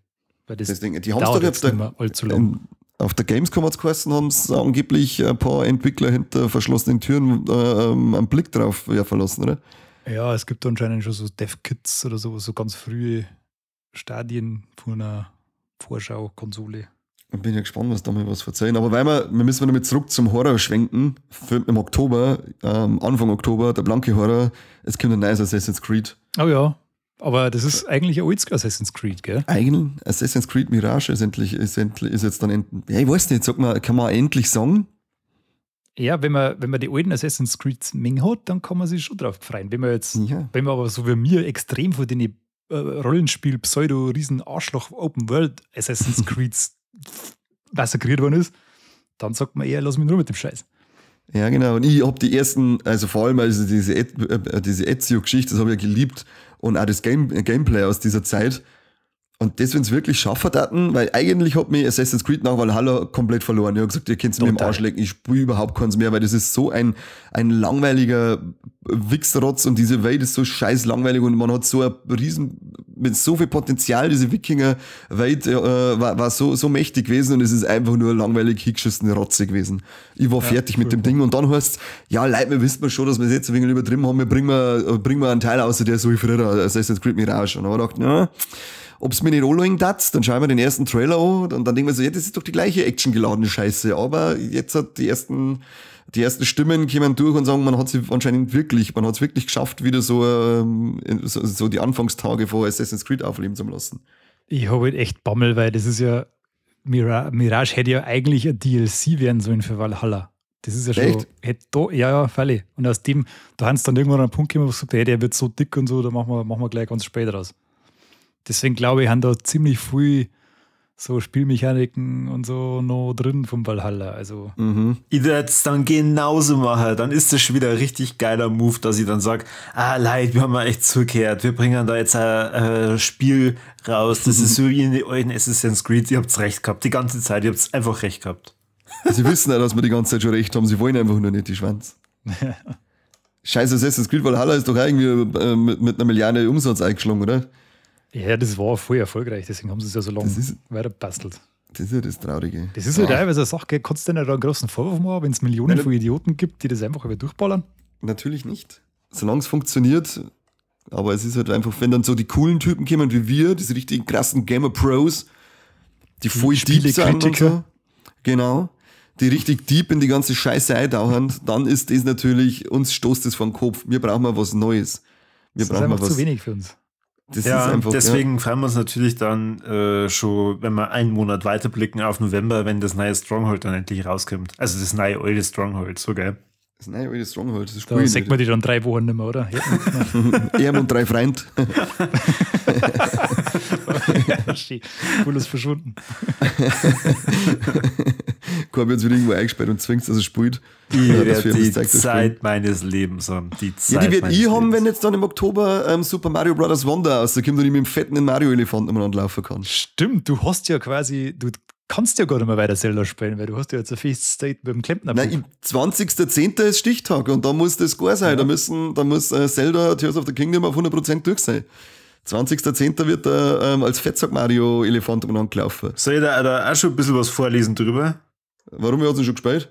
Weil das Ding, die dauert jetzt nicht mehr allzu lang. Auf der Gamescom hat es geheißen, haben es angeblich ein paar Entwickler hinter verschlossenen Türen einen Blick drauf verlassen, oder? Ja, es gibt anscheinend schon so Dev-Kits oder so, so ganz frühe Stadien von einer Vorschau-Konsole. Ich bin ja gespannt, was da mal was verzeihen. Aber weil wir müssen damit zurück zum Horror schwenken. Im Oktober, Anfang Oktober, der blanke Horror, es kommt ein neues Assassin's Creed. Oh ja. Aber das ist eigentlich ein altes Assassin's Creed, gell? Eigentlich Assassin's Creed Mirage ist endlich, ist jetzt dann, ja, ich weiß nicht, sag mal, kann man endlich sagen? Ja, wenn man die alten Assassin's Creeds Menge hat, dann kann man sich schon drauf freuen. Wenn man jetzt, wenn man aber so wie mir extrem von den Rollenspiel, Pseudo, Riesen, Arschloch, Open World Assassin's Creeds massakriert worden ist, dann sagt man eher, lass mich nur mit dem Scheiß. Ja, genau. Und ich habe die ersten, also vor allem also diese Ezio-Geschichte, das habe ich ja geliebt. Und auch das Gameplay aus dieser Zeit. Und das, wenn es wirklich schaffen taten, weil eigentlich hat mich Assassin's Creed nach Valhalla komplett verloren. Ich habe gesagt, ihr könnt es mir im Arsch lecken, ich spiele überhaupt keins mehr, weil das ist so ein langweiliger Wichserrotz und diese Welt ist so scheiß langweilig und man hat so ein riesen, mit so viel Potenzial, diese Wikinger-Welt war so mächtig gewesen und es ist einfach nur langweilig hingeschissene Rotze gewesen. Ich war fertig mit dem Ding und dann heißt ja, Leute, wir wissen schon, dass wir es jetzt ein wenig übertrieben haben, wir bringen wir einen Teil aus, der so wie früher Assassin's Creed Mirage. Und dann habe ich gedacht, na, ob's mir nicht anlegen tat, dann schauen wir den ersten Trailer an und dann denken wir so, ja, das ist doch die gleiche actiongeladene Scheiße. Aber jetzt hat die ersten Stimmen kommen durch und sagen, man hat sie anscheinend wirklich, man hat es wirklich geschafft, wieder so, so die Anfangstage vor Assassin's Creed aufleben zu lassen. Ich habe halt echt Bammel, weil das ist ja, Mirage hätte ja eigentlich ein DLC werden sollen für Valhalla. Das ist ja schon, echt? Hätte da, ja, freilich. Und aus dem, da haben sie dann irgendwann einen Punkt gekommen, wo sie gesagt haben, hey, der wird so dick und so, da machen wir gleich ganz spät raus. Deswegen glaube ich, haben da ziemlich viel so Spielmechaniken und so noch drin vom Valhalla. Also. Mhm. Ich werde es dann genauso machen. Dann ist das schon wieder ein richtig geiler Move, dass ich dann sage, Leute, wir haben mal echt zugehört. Wir bringen da jetzt ein Spiel raus. Das ist so wie in den alten Assassin's Creed. Ihr habt's recht gehabt. Die ganze Zeit. Ihr habt's einfach recht gehabt. Sie wissen ja, dass wir die ganze Zeit schon recht haben. Sie wollen einfach nur nicht die Schwanz. Scheiße, Assassin's Creed Valhalla ist doch irgendwie mit einer Milliarde Umsatz eingeschlagen, oder? Ja, das war voll erfolgreich, deswegen haben sie es ja so lange weiter bastelt. Das ist ja das Traurige. Das ist halt teilweise eine Sache, gell? Kannst du denn da einen großen Vorwurf machen, wenn es Millionen von Idioten gibt, die das einfach über durchballern? Natürlich nicht. Solange es funktioniert, aber es ist halt einfach, wenn dann so die coolen Typen kommen wie wir, diese richtigen krassen Gamer Pros, die voll deep sind und so. Genau. Die richtig deep in die ganze Scheiße eintauchen, dann ist das natürlich, uns stoßt das vor den Kopf. Wir brauchen mal was Neues. Wir das brauchen ist einfach mal was. Zu wenig für uns. Das ja, ist einfach, deswegen ja. freuen wir uns natürlich dann schon, wenn wir einen Monat weiterblicken auf November, wenn das neue Stronghold dann endlich rauskommt. Also das neue alte Stronghold, so geil. Das neue alte Stronghold, das ist Da sieht man die dann 3 Wochen nicht mehr, oder? Er und 3 Freund. Cool ist verschwunden. Corby hat uns wieder irgendwo eingesperrt und zwingt, dass er spielt. Ich werde die Zeit meines Lebens haben. Die Zeit ja, die werde ich haben, wenn jetzt dann im Oktober Super Mario Bros. Wonder rauskommt und ich mit dem fetten Mario-Elefanten umeinander laufen kann. Stimmt, du hast ja quasi, du kannst ja gar nicht mehr weiter Zelda spielen, weil du hast ja jetzt ein festes Date mit dem Klempner. Nein, 20.10. ist Stichtag und da muss das gar sein. Ja. Da muss Zelda Tears of the Kingdom auf 100% durch sein. 20.10. wird da als Fettsack Mario Elefant umeinander gelaufen. Soll ich da auch schon ein bisschen was vorlesen drüber? Warum, hast du schon gespielt?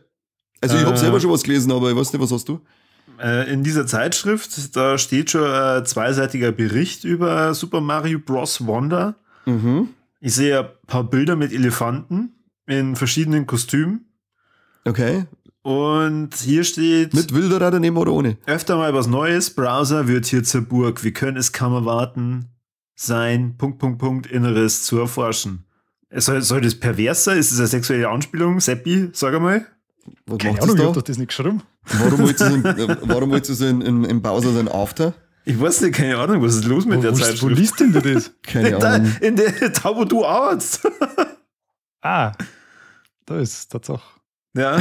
Also ich habe selber schon was gelesen, aber ich weiß nicht, was hast du? In dieser Zeitschrift, da steht schon ein zweiseitiger Bericht über Super Mario Bros. Wonder. Mhm. Ich sehe ein paar Bilder mit Elefanten in verschiedenen Kostümen. Okay. Und hier steht... Mit Wilderer daneben oder ohne? Öfter mal was Neues. Browser wird hier zur Burg. Wir können es kaum erwarten, sein ... Inneres zu erforschen. Soll das pervers sein? Ist das eine sexuelle Anspielung? Seppi, sag einmal. Was Keine macht Ahnung, das da? Ich hab doch das nicht geschrieben. Warum willst du so in Bowser sein After? Ich weiß nicht, keine Ahnung, was ist los mit der Zeitschrift? Wo liest denn du das? Keine Ahnung. Da, wo du arbeitest. Ah, da ist Tatsache. Ja,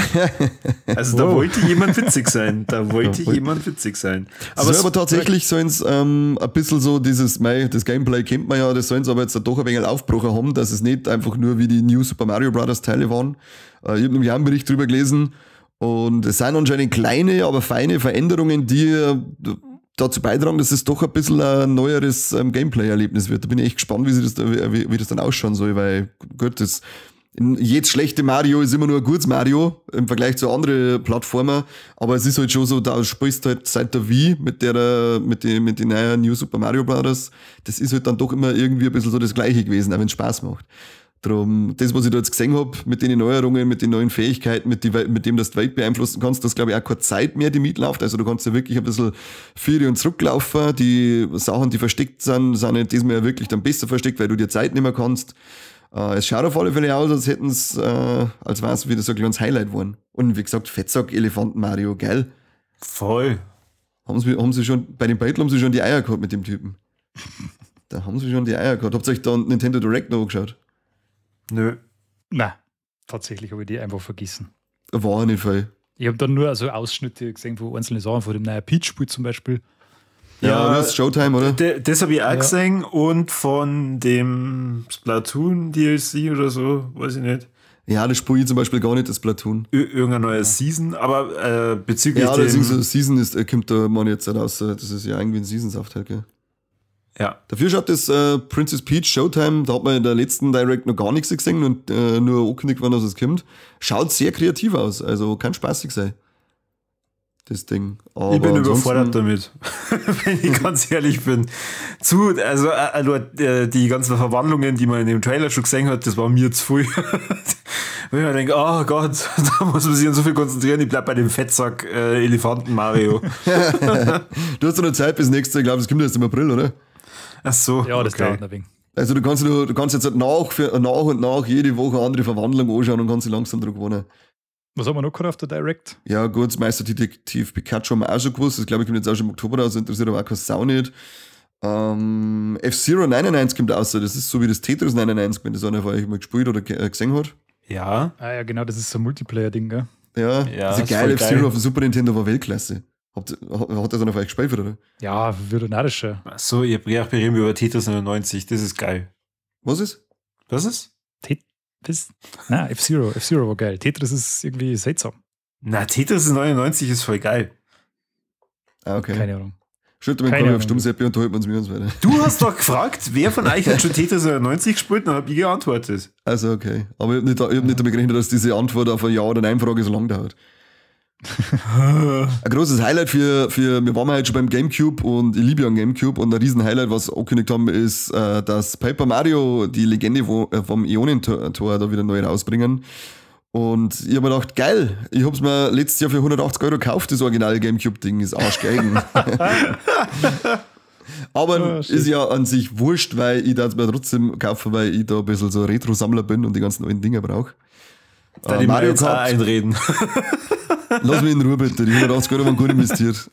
also da wollte jemand witzig sein. Da wollte jemand witzig sein. Aber, soll aber tatsächlich sollen es ein bisschen so dieses, das Gameplay kennt man ja, das sollen sie aber jetzt doch ein wenig Aufbruch haben, dass es nicht einfach nur wie die New Super Mario Brothers Teile waren. Ich habe nämlich auch einen Bericht drüber gelesen und es sind anscheinend kleine, aber feine Veränderungen, die dazu beitragen, dass es doch ein bisschen ein neueres Gameplay-Erlebnis wird. Da bin ich echt gespannt, wie das dann ausschauen soll, weil gut, das jedes schlechte Mario ist immer nur ein gutes Mario im Vergleich zu anderen Plattformen, aber es ist halt schon so, da spielst du halt seit der Wii mit den neuen New Super Mario Brothers, das ist halt dann doch immer irgendwie ein bisschen so das Gleiche gewesen, auch wenn es Spaß macht. Drum, das, was ich da jetzt gesehen habe, mit den Neuerungen, mit den neuen Fähigkeiten, mit dem, dass du die Welt beeinflussen kannst, dass, glaube ich, auch keine Zeit mehr, die mitläuft. Also du kannst ja wirklich ein bisschen vor und zurücklaufen. Die Sachen, die versteckt sind, sind nicht diesmal ja wirklich dann besser versteckt, weil du dir Zeit nehmen kannst. Es schaut auf alle Fälle aus, als hätten es, als wäre es wieder so ein kleines Highlight geworden. Und wie gesagt, Fettsack, Elefanten Mario, geil. Voll. Haben sie schon, bei den Battle haben sie schon die Eier gehabt mit dem Typen. Da haben sie schon die Eier gehabt. Habt ihr euch da Nintendo Direct noch angeschaut? Nö. Nein, tatsächlich habe ich die einfach vergessen. War nicht viel. Ich habe dann nur also Ausschnitte gesehen von einzelnen Sachen, von dem neuen Peach-Spiel zum Beispiel. Ja, das ist Showtime, oder? Das habe ich auch gesehen und von dem Splatoon DLC oder so, weiß ich nicht. Ja, das spiele ich zum Beispiel gar nicht, das Splatoon. Irgendeine neue Season, aber bezüglich ja, dem... Ja, das ist so Season ist, kommt da man jetzt raus, das ist ja irgendwie ein Season-Saft halt, gell? Ja. Dafür schaut das Princess Peach Showtime, da hat man in der letzten Direct noch gar nichts gesehen und nur angekündigt worden, dass es kommt. Schaut sehr kreativ aus, also kann spaßig sein. Das Ding. Aber ich bin überfordert damit, wenn ich ganz ehrlich bin. Die ganzen Verwandlungen, die man in dem Trailer schon gesehen hat, das war mir zu viel. Wenn ich mir denke, oh Gott, da muss man sich an so viel konzentrieren, ich bleib bei dem Fettsack Elefanten Mario. Du hast doch noch Zeit bis nächstes Jahr, ich glaube, es kommt erst im April, oder? Ach so. Ja, das dauert noch ein wenig. Also du kannst jetzt nach und nach jede Woche andere Verwandlung anschauen und kannst dich langsam dran gewöhnen. Was haben wir noch gehabt auf der Direct? Ja gut, Meisterdetektiv Pikachu haben wir auch schon gewusst. Das glaube ich kommt jetzt auch schon im Oktober raus, interessiert aber auch keine Sau nicht. F-Zero 99 kommt raus, das ist so wie das Tetris 99, wenn das einer von euch mal gespielt oder gesehen hat. Ja. Ah ja, genau, das ist so ein Multiplayer-Ding, gell? Ja, das ist geil, F-Zero auf dem Super Nintendo war Weltklasse. Hat das einer von euch gespielt, oder? Ja, wird narrischer. Ach so, ich hab gedacht, über Tetris 99, das ist geil. Was ist? Was ist? Tetris? Nein, F-Zero. F-Zero war geil. Tetris ist irgendwie seltsam. Na, Tetris 99 ist voll geil. Ah, okay. Keine Ahnung. Schütte mit dem auf Stummseppi und da holt man uns mit uns weiter. Du hast doch gefragt, wer von euch hat schon Tetris 99 gespielt, dann hab ich geantwortet. Also okay. Aber ich hab nicht damit gerechnet, dass diese Antwort auf eine Ja- oder Nein-Frage so lange dauert. Ein großes Highlight für wir waren halt schon beim Gamecube und ich liebe ja einen Gamecube und ein riesen Highlight, was sie angekündigt haben, ist, dass Paper Mario, die Legende vom Ionentor, da wieder neu rausbringen. Und ich hab mir gedacht, geil, ich hab's mir letztes Jahr für 180 Euro gekauft, das original Gamecube-Ding, ist arschgeil. Aber ist ja an sich wurscht, weil ich das mir trotzdem kaufe, weil ich da ein bisschen so Retro-Sammler bin und die ganzen alten Dinger brauche. Da die Mario Kart einreden. Lass mich in Ruhe bitte, die 180 Euro waren gut investiert.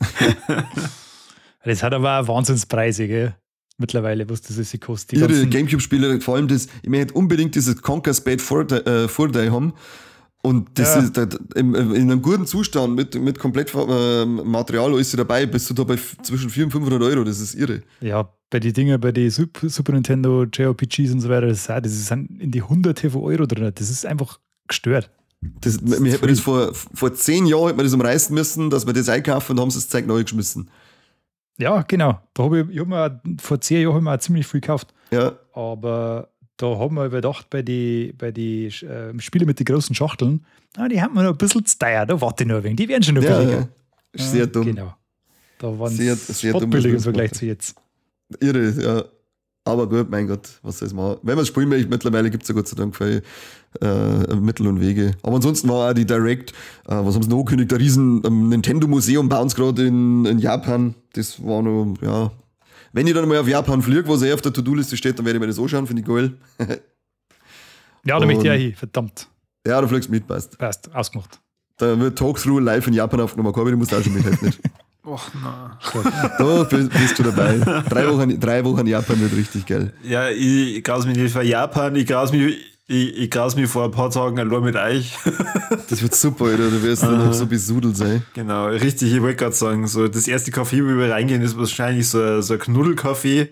Das hat aber auch Wahnsinnspreise, gell? Mittlerweile, was das ist, kostet. Ihre Gamecube-Spieler, vor allem das, ich möchte unbedingt dieses Conker's Bad Fur Day haben. Und das ist in einem guten Zustand, mit komplett Material, alles dabei, bist du da bei zwischen 400 und 500 Euro, das ist irre. Ja, bei den Dingen, bei den Super Nintendo, JRPGs und so weiter, das sind in die Hunderte von Euro drin. Das ist einfach gestört. Das, mir hätte man das vor 10 Jahren hätte man das umreißen müssen, dass wir das einkaufen und haben sie das Zeug neu geschmissen. Ja, genau. Da hab ich hab mir vor 10 Jahren hab ich mir ziemlich viel gekauft. Ja. Aber da haben wir überdacht, bei die Spiele mit den großen Schachteln, die haben wir noch ein bisschen zu teuer, da warte ich noch ein wenig, die werden schon noch billiger. Ja, sehr dumm. Genau. Da waren sie sehr spottbillig im Vergleich zu jetzt. Irre, ja. Aber gut, mein Gott, was soll ich machen? Wenn man es spielen möchte, mittlerweile gibt es ja Gott sei Dank viel Mittel und Wege. Aber ansonsten war auch die Direct, was haben sie noch angekündigt, der riesen Nintendo-Museum bauen sie gerade in Japan. Das war noch, ja. Wenn ich dann mal auf Japan fliege, was auf der To-Do-Liste steht, dann werde ich mir das anschauen, finde ich geil. Ja, da möchte ich auch hin, verdammt. Ja, du fliegst mit, passt. Passt, ausgemacht. Da wird Talk-Through live in Japan aufgenommen. Corby, du musst auch schon mithelfen. Nicht? Och, na. Da bist du dabei. 3 Wochen Japan wird richtig geil. Ja, ich graus mich nicht vor Japan, ich graus mich vor ein paar Tagen allein mit euch. Das wird super, Alter. Du wirst dann noch so besudelt sein. Genau, richtig. Ich wollte gerade sagen, so das erste Café, wo wir reingehen, ist wahrscheinlich so ein Knuddelcafé,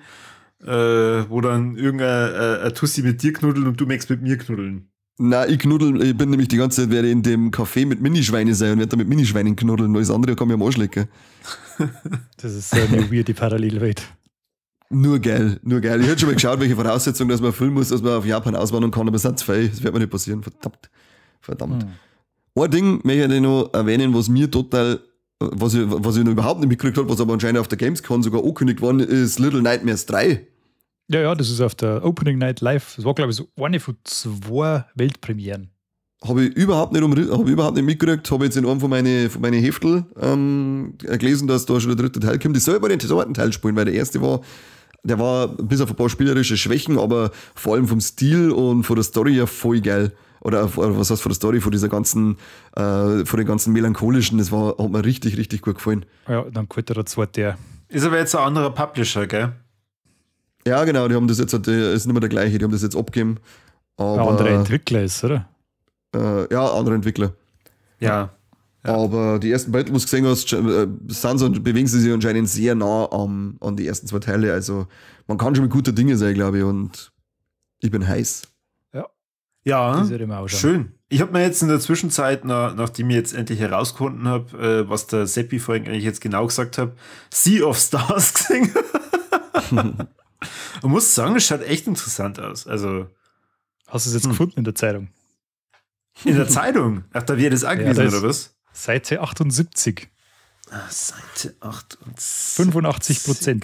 wo dann irgendein Tussi mit dir knuddelt und du möchtest mit mir knuddeln. Nein, ich knuddel, ich bin nämlich die ganze Zeit, werde in dem Café mit Minischweine sein und werde da mit Minischweinen knuddeln. Alles andere kann mir am Arsch lecken. Das ist so eine weirde Parallelwelt. Nur geil, nur geil. Ich hätte schon mal geschaut, welche Voraussetzungen, dass man erfüllen muss, dass man auf Japan auswandern kann, aber es sind zwei. Das wird mir nicht passieren. Verdammt. Verdammt. Ein Ding möchte ich noch erwähnen, was mir total, was ich noch überhaupt nicht mitgekriegt habe, was aber anscheinend auf der Gamescom sogar angekündigt worden ist, Little Nightmares 3. Ja, ja, das ist auf der Opening Night Live. Das war, glaube ich, so eine von 2 Weltpremieren. Habe ich überhaupt nicht mitgekriegt. Habe jetzt in einem von meinen Heftel gelesen, dass da schon der dritte Teil kommt. Ich soll aber den zweiten Teil spielen, weil der erste war, der war bis auf ein paar spielerische Schwächen, aber vor allem vom Stil und von der Story her voll geil. Oder was heißt von der Story, von dieser ganzen, von den ganzen melancholischen, das war, hat mir richtig, richtig gut gefallen. Ja, dann gefällt der zweite. Ist aber jetzt ein anderer Publisher, gell? Ja, genau, die haben das jetzt, ist nicht mehr der gleiche, die haben das jetzt abgegeben. Aber, ein anderer Entwickler ist, oder? Ja, anderer Entwickler. Ja. Ja. Aber die ersten beiden, die du gesehen hast, sind so, bewegen sie sich anscheinend sehr nah an die ersten 2 Teile. Also man kann schon mit guter Dinge sein, glaube ich. Und ich bin heiß. Ja, ja, schön. Ich habe mir jetzt in der Zwischenzeit, nachdem ich jetzt endlich herausgefunden habe, was der Seppi vorhin eigentlich jetzt genau gesagt hat, Sea of Stars gesehen. Man muss sagen, es schaut echt interessant aus. Also, hast du es jetzt gefunden in der Zeitung? In der Zeitung? Ach, da wird es auch gewesen, oder was? Seite 78. Ah, Seite 78. 85%.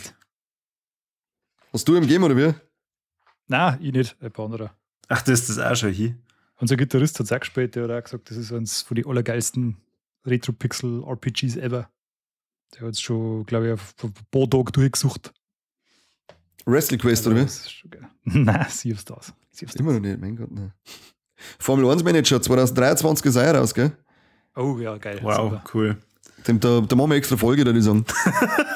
Hast du im Game oder wie? Nein, ich nicht. Ein paar anderer. Ach, das ist das auch schon hier. Unser Gitarrist hat es auch gespielt, der hat auch gesagt, das ist eines von den allergeilsten Retro-Pixel-RPGs ever. Der hat es schon, glaube ich, auf ein paar Tage durchgesucht. Wrestle Quest, oder wie? Nein, Sea of Stars. Sea of Stars. Immer noch nicht, mein Gott, nein. Formel 1 Manager 2023 ist auch raus, gell? Oh ja, geil. Wow, super. Cool. Da machen wir extra Folge, würde ich sagen.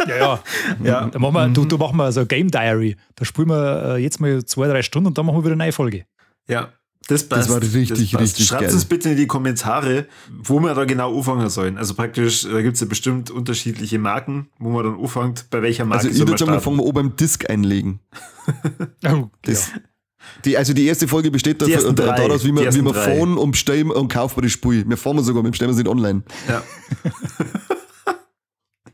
Ja, ja. Da machen wir, da machen wir so ein Game Diary. Da spielen wir jetzt mal 2-3 Stunden und dann machen wir wieder eine neue Folge. Ja, das passt. Das war richtig, das richtig Schreibt geil. uns bitte in die Kommentare, wo wir da genau anfangen sollen. Also praktisch, da gibt es ja bestimmt unterschiedliche Marken, wo man dann anfängt, bei welcher Marke. Also ich würde sagen, wir fangen wir an beim Disc einlegen. Oh, das, ja. Die erste Folge besteht daraus, wie wir fahren und bestellen und kaufen wir das Spiel. Wir fahren sogar, wir bestellen es nicht online. Ja.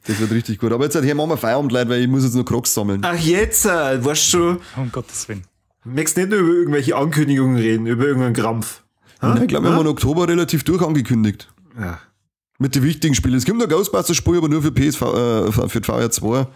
Das wird richtig gut. Aber jetzt hier machen wir Feierabend, Leute, weil ich muss jetzt noch Crocs sammeln. Ach, jetzt, weißt du schon. Um Gottes Willen. Möchtest nicht nur über irgendwelche Ankündigungen reden, über irgendeinen Krampf. Ha? Ich glaube, wir haben im Oktober relativ durch angekündigt. Ja. Mit den wichtigen Spielen. Es gibt noch Ghostbusters-Spiel, aber nur für PSV, für die VR2.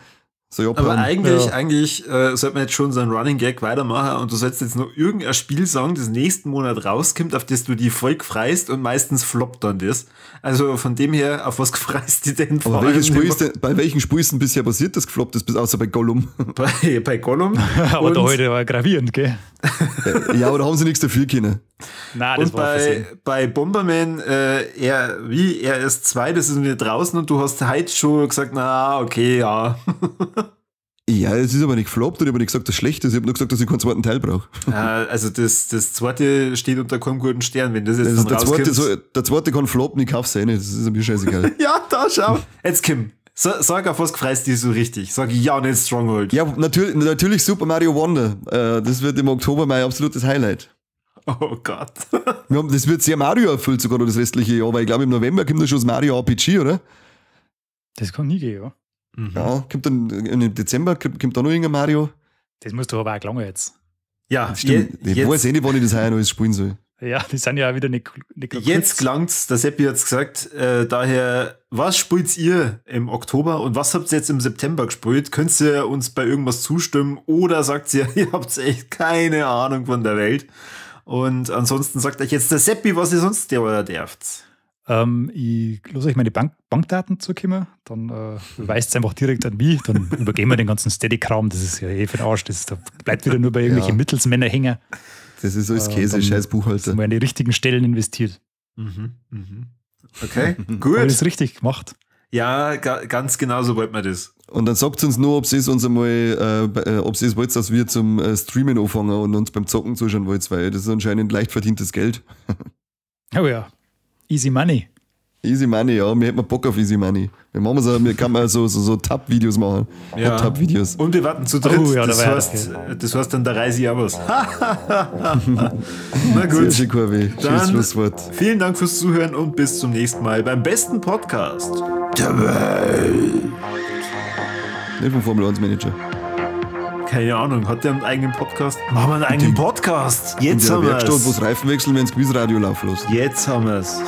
So, Japan. Aber eigentlich sollte man jetzt schon so einen Running Gag weitermachen und du sollst jetzt noch irgendein Spiel sagen, das nächsten Monat rauskommt, auf das du die voll freist und meistens floppt dann das. Also von dem her, auf was freist die denn vor? Aber welches Spiel ist denn, bei welchem Spiel ist denn bisher passiert, das gefloppt ist, außer bei Gollum? Bei Gollum. Aber da heute war gravierend, gell? Ja, aber da haben sie nichts dafür können. Nein, das und war bei Bomberman RS2, das ist wieder draußen und du hast heute schon gesagt, na, okay, ja. Ja, es ist aber nicht gefloppt und ich habe nicht gesagt, dass es schlecht ist. Ich habe nur gesagt, dass ich keinen zweiten Teil brauche. Also das zweite steht unter keinem guten Stern, wenn das jetzt das dann rauskommt. Der zweite kann floppen, ich kauf's eh nicht. Das ist mir scheißegal. Ja, da schau. Jetzt Kim, sag, auf was freust du dich so richtig? Sag ja nicht Stronghold. Ja, natürlich Super Mario Wonder. Das wird im Oktober mein absolutes Highlight. Oh Gott. Das wird sehr Mario erfüllt sogar noch das restliche Jahr, weil ich glaube im November kommt da schon das Mario RPG, oder? Das kann nie gehen, ja. Mhm. Ja, kommt dann im Dezember, kommt da noch irgendein Mario. Das muss doch aber auch gelangen jetzt. Ja, stimmt. Ich weiß eh nicht, wann ich das heuer noch alles spielen soll. Ja, die sind ja auch wieder nicht jetzt gelangt's, der Seppi hat's gesagt, daher, was spielt ihr im Oktober und was habt ihr jetzt im September gespielt? Könnt ihr uns bei irgendwas zustimmen oder sagt ihr, ihr habt echt keine Ahnung von der Welt? Und ansonsten sagt euch jetzt der Seppi, was ihr sonst dürft. Ich lasse euch meine Bankdaten zukommen, dann weist es einfach direkt an mich, dann übergehen wir den ganzen Steady-Kram, das ist ja eh für den Arsch, da bleibt wieder nur bei irgendwelchen Mittelsmännern hängen. Das ist alles Käse, scheiß Buchhalter. Sind wir an die richtigen Stellen investiert. Mhm, mhm. Okay, gut. Habe ich das richtig gemacht? Ja, ganz genau so wollte man das. Und dann sagt uns nur, ob sie es uns einmal, ob sie es wollt, dass wir zum Streamen anfangen und uns beim Zocken zuschauen wollt, weil das ist anscheinend leicht verdientes Geld. Oh ja. Easy Money. Easy Money, ja. Wir hätten Bock auf Easy Money. Wir machen so, wir kann mal so Tab-Videos machen. Ja. Tab-Videos. Und wir warten zu dritt. Oh, ja, das heißt dann der Reisi auch was. Na gut. Sehr schön, Corby. Schönes Schlusswort. Vielen Dank fürs Zuhören und bis zum nächsten Mal beim besten Podcast der Welt. Nicht vom Formel 1 Manager. Keine Ahnung, hat der einen eigenen Podcast? Machen wir einen eigenen Podcast. Jetzt haben wir es. Werkstatt, wo es Reifen wechseln, wenn das Quizradio laufen lässt. Jetzt haben wir es.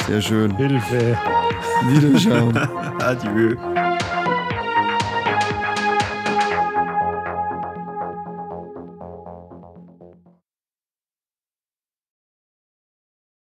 Sehr schön. Hilfe. Wiederschauen. Adieu.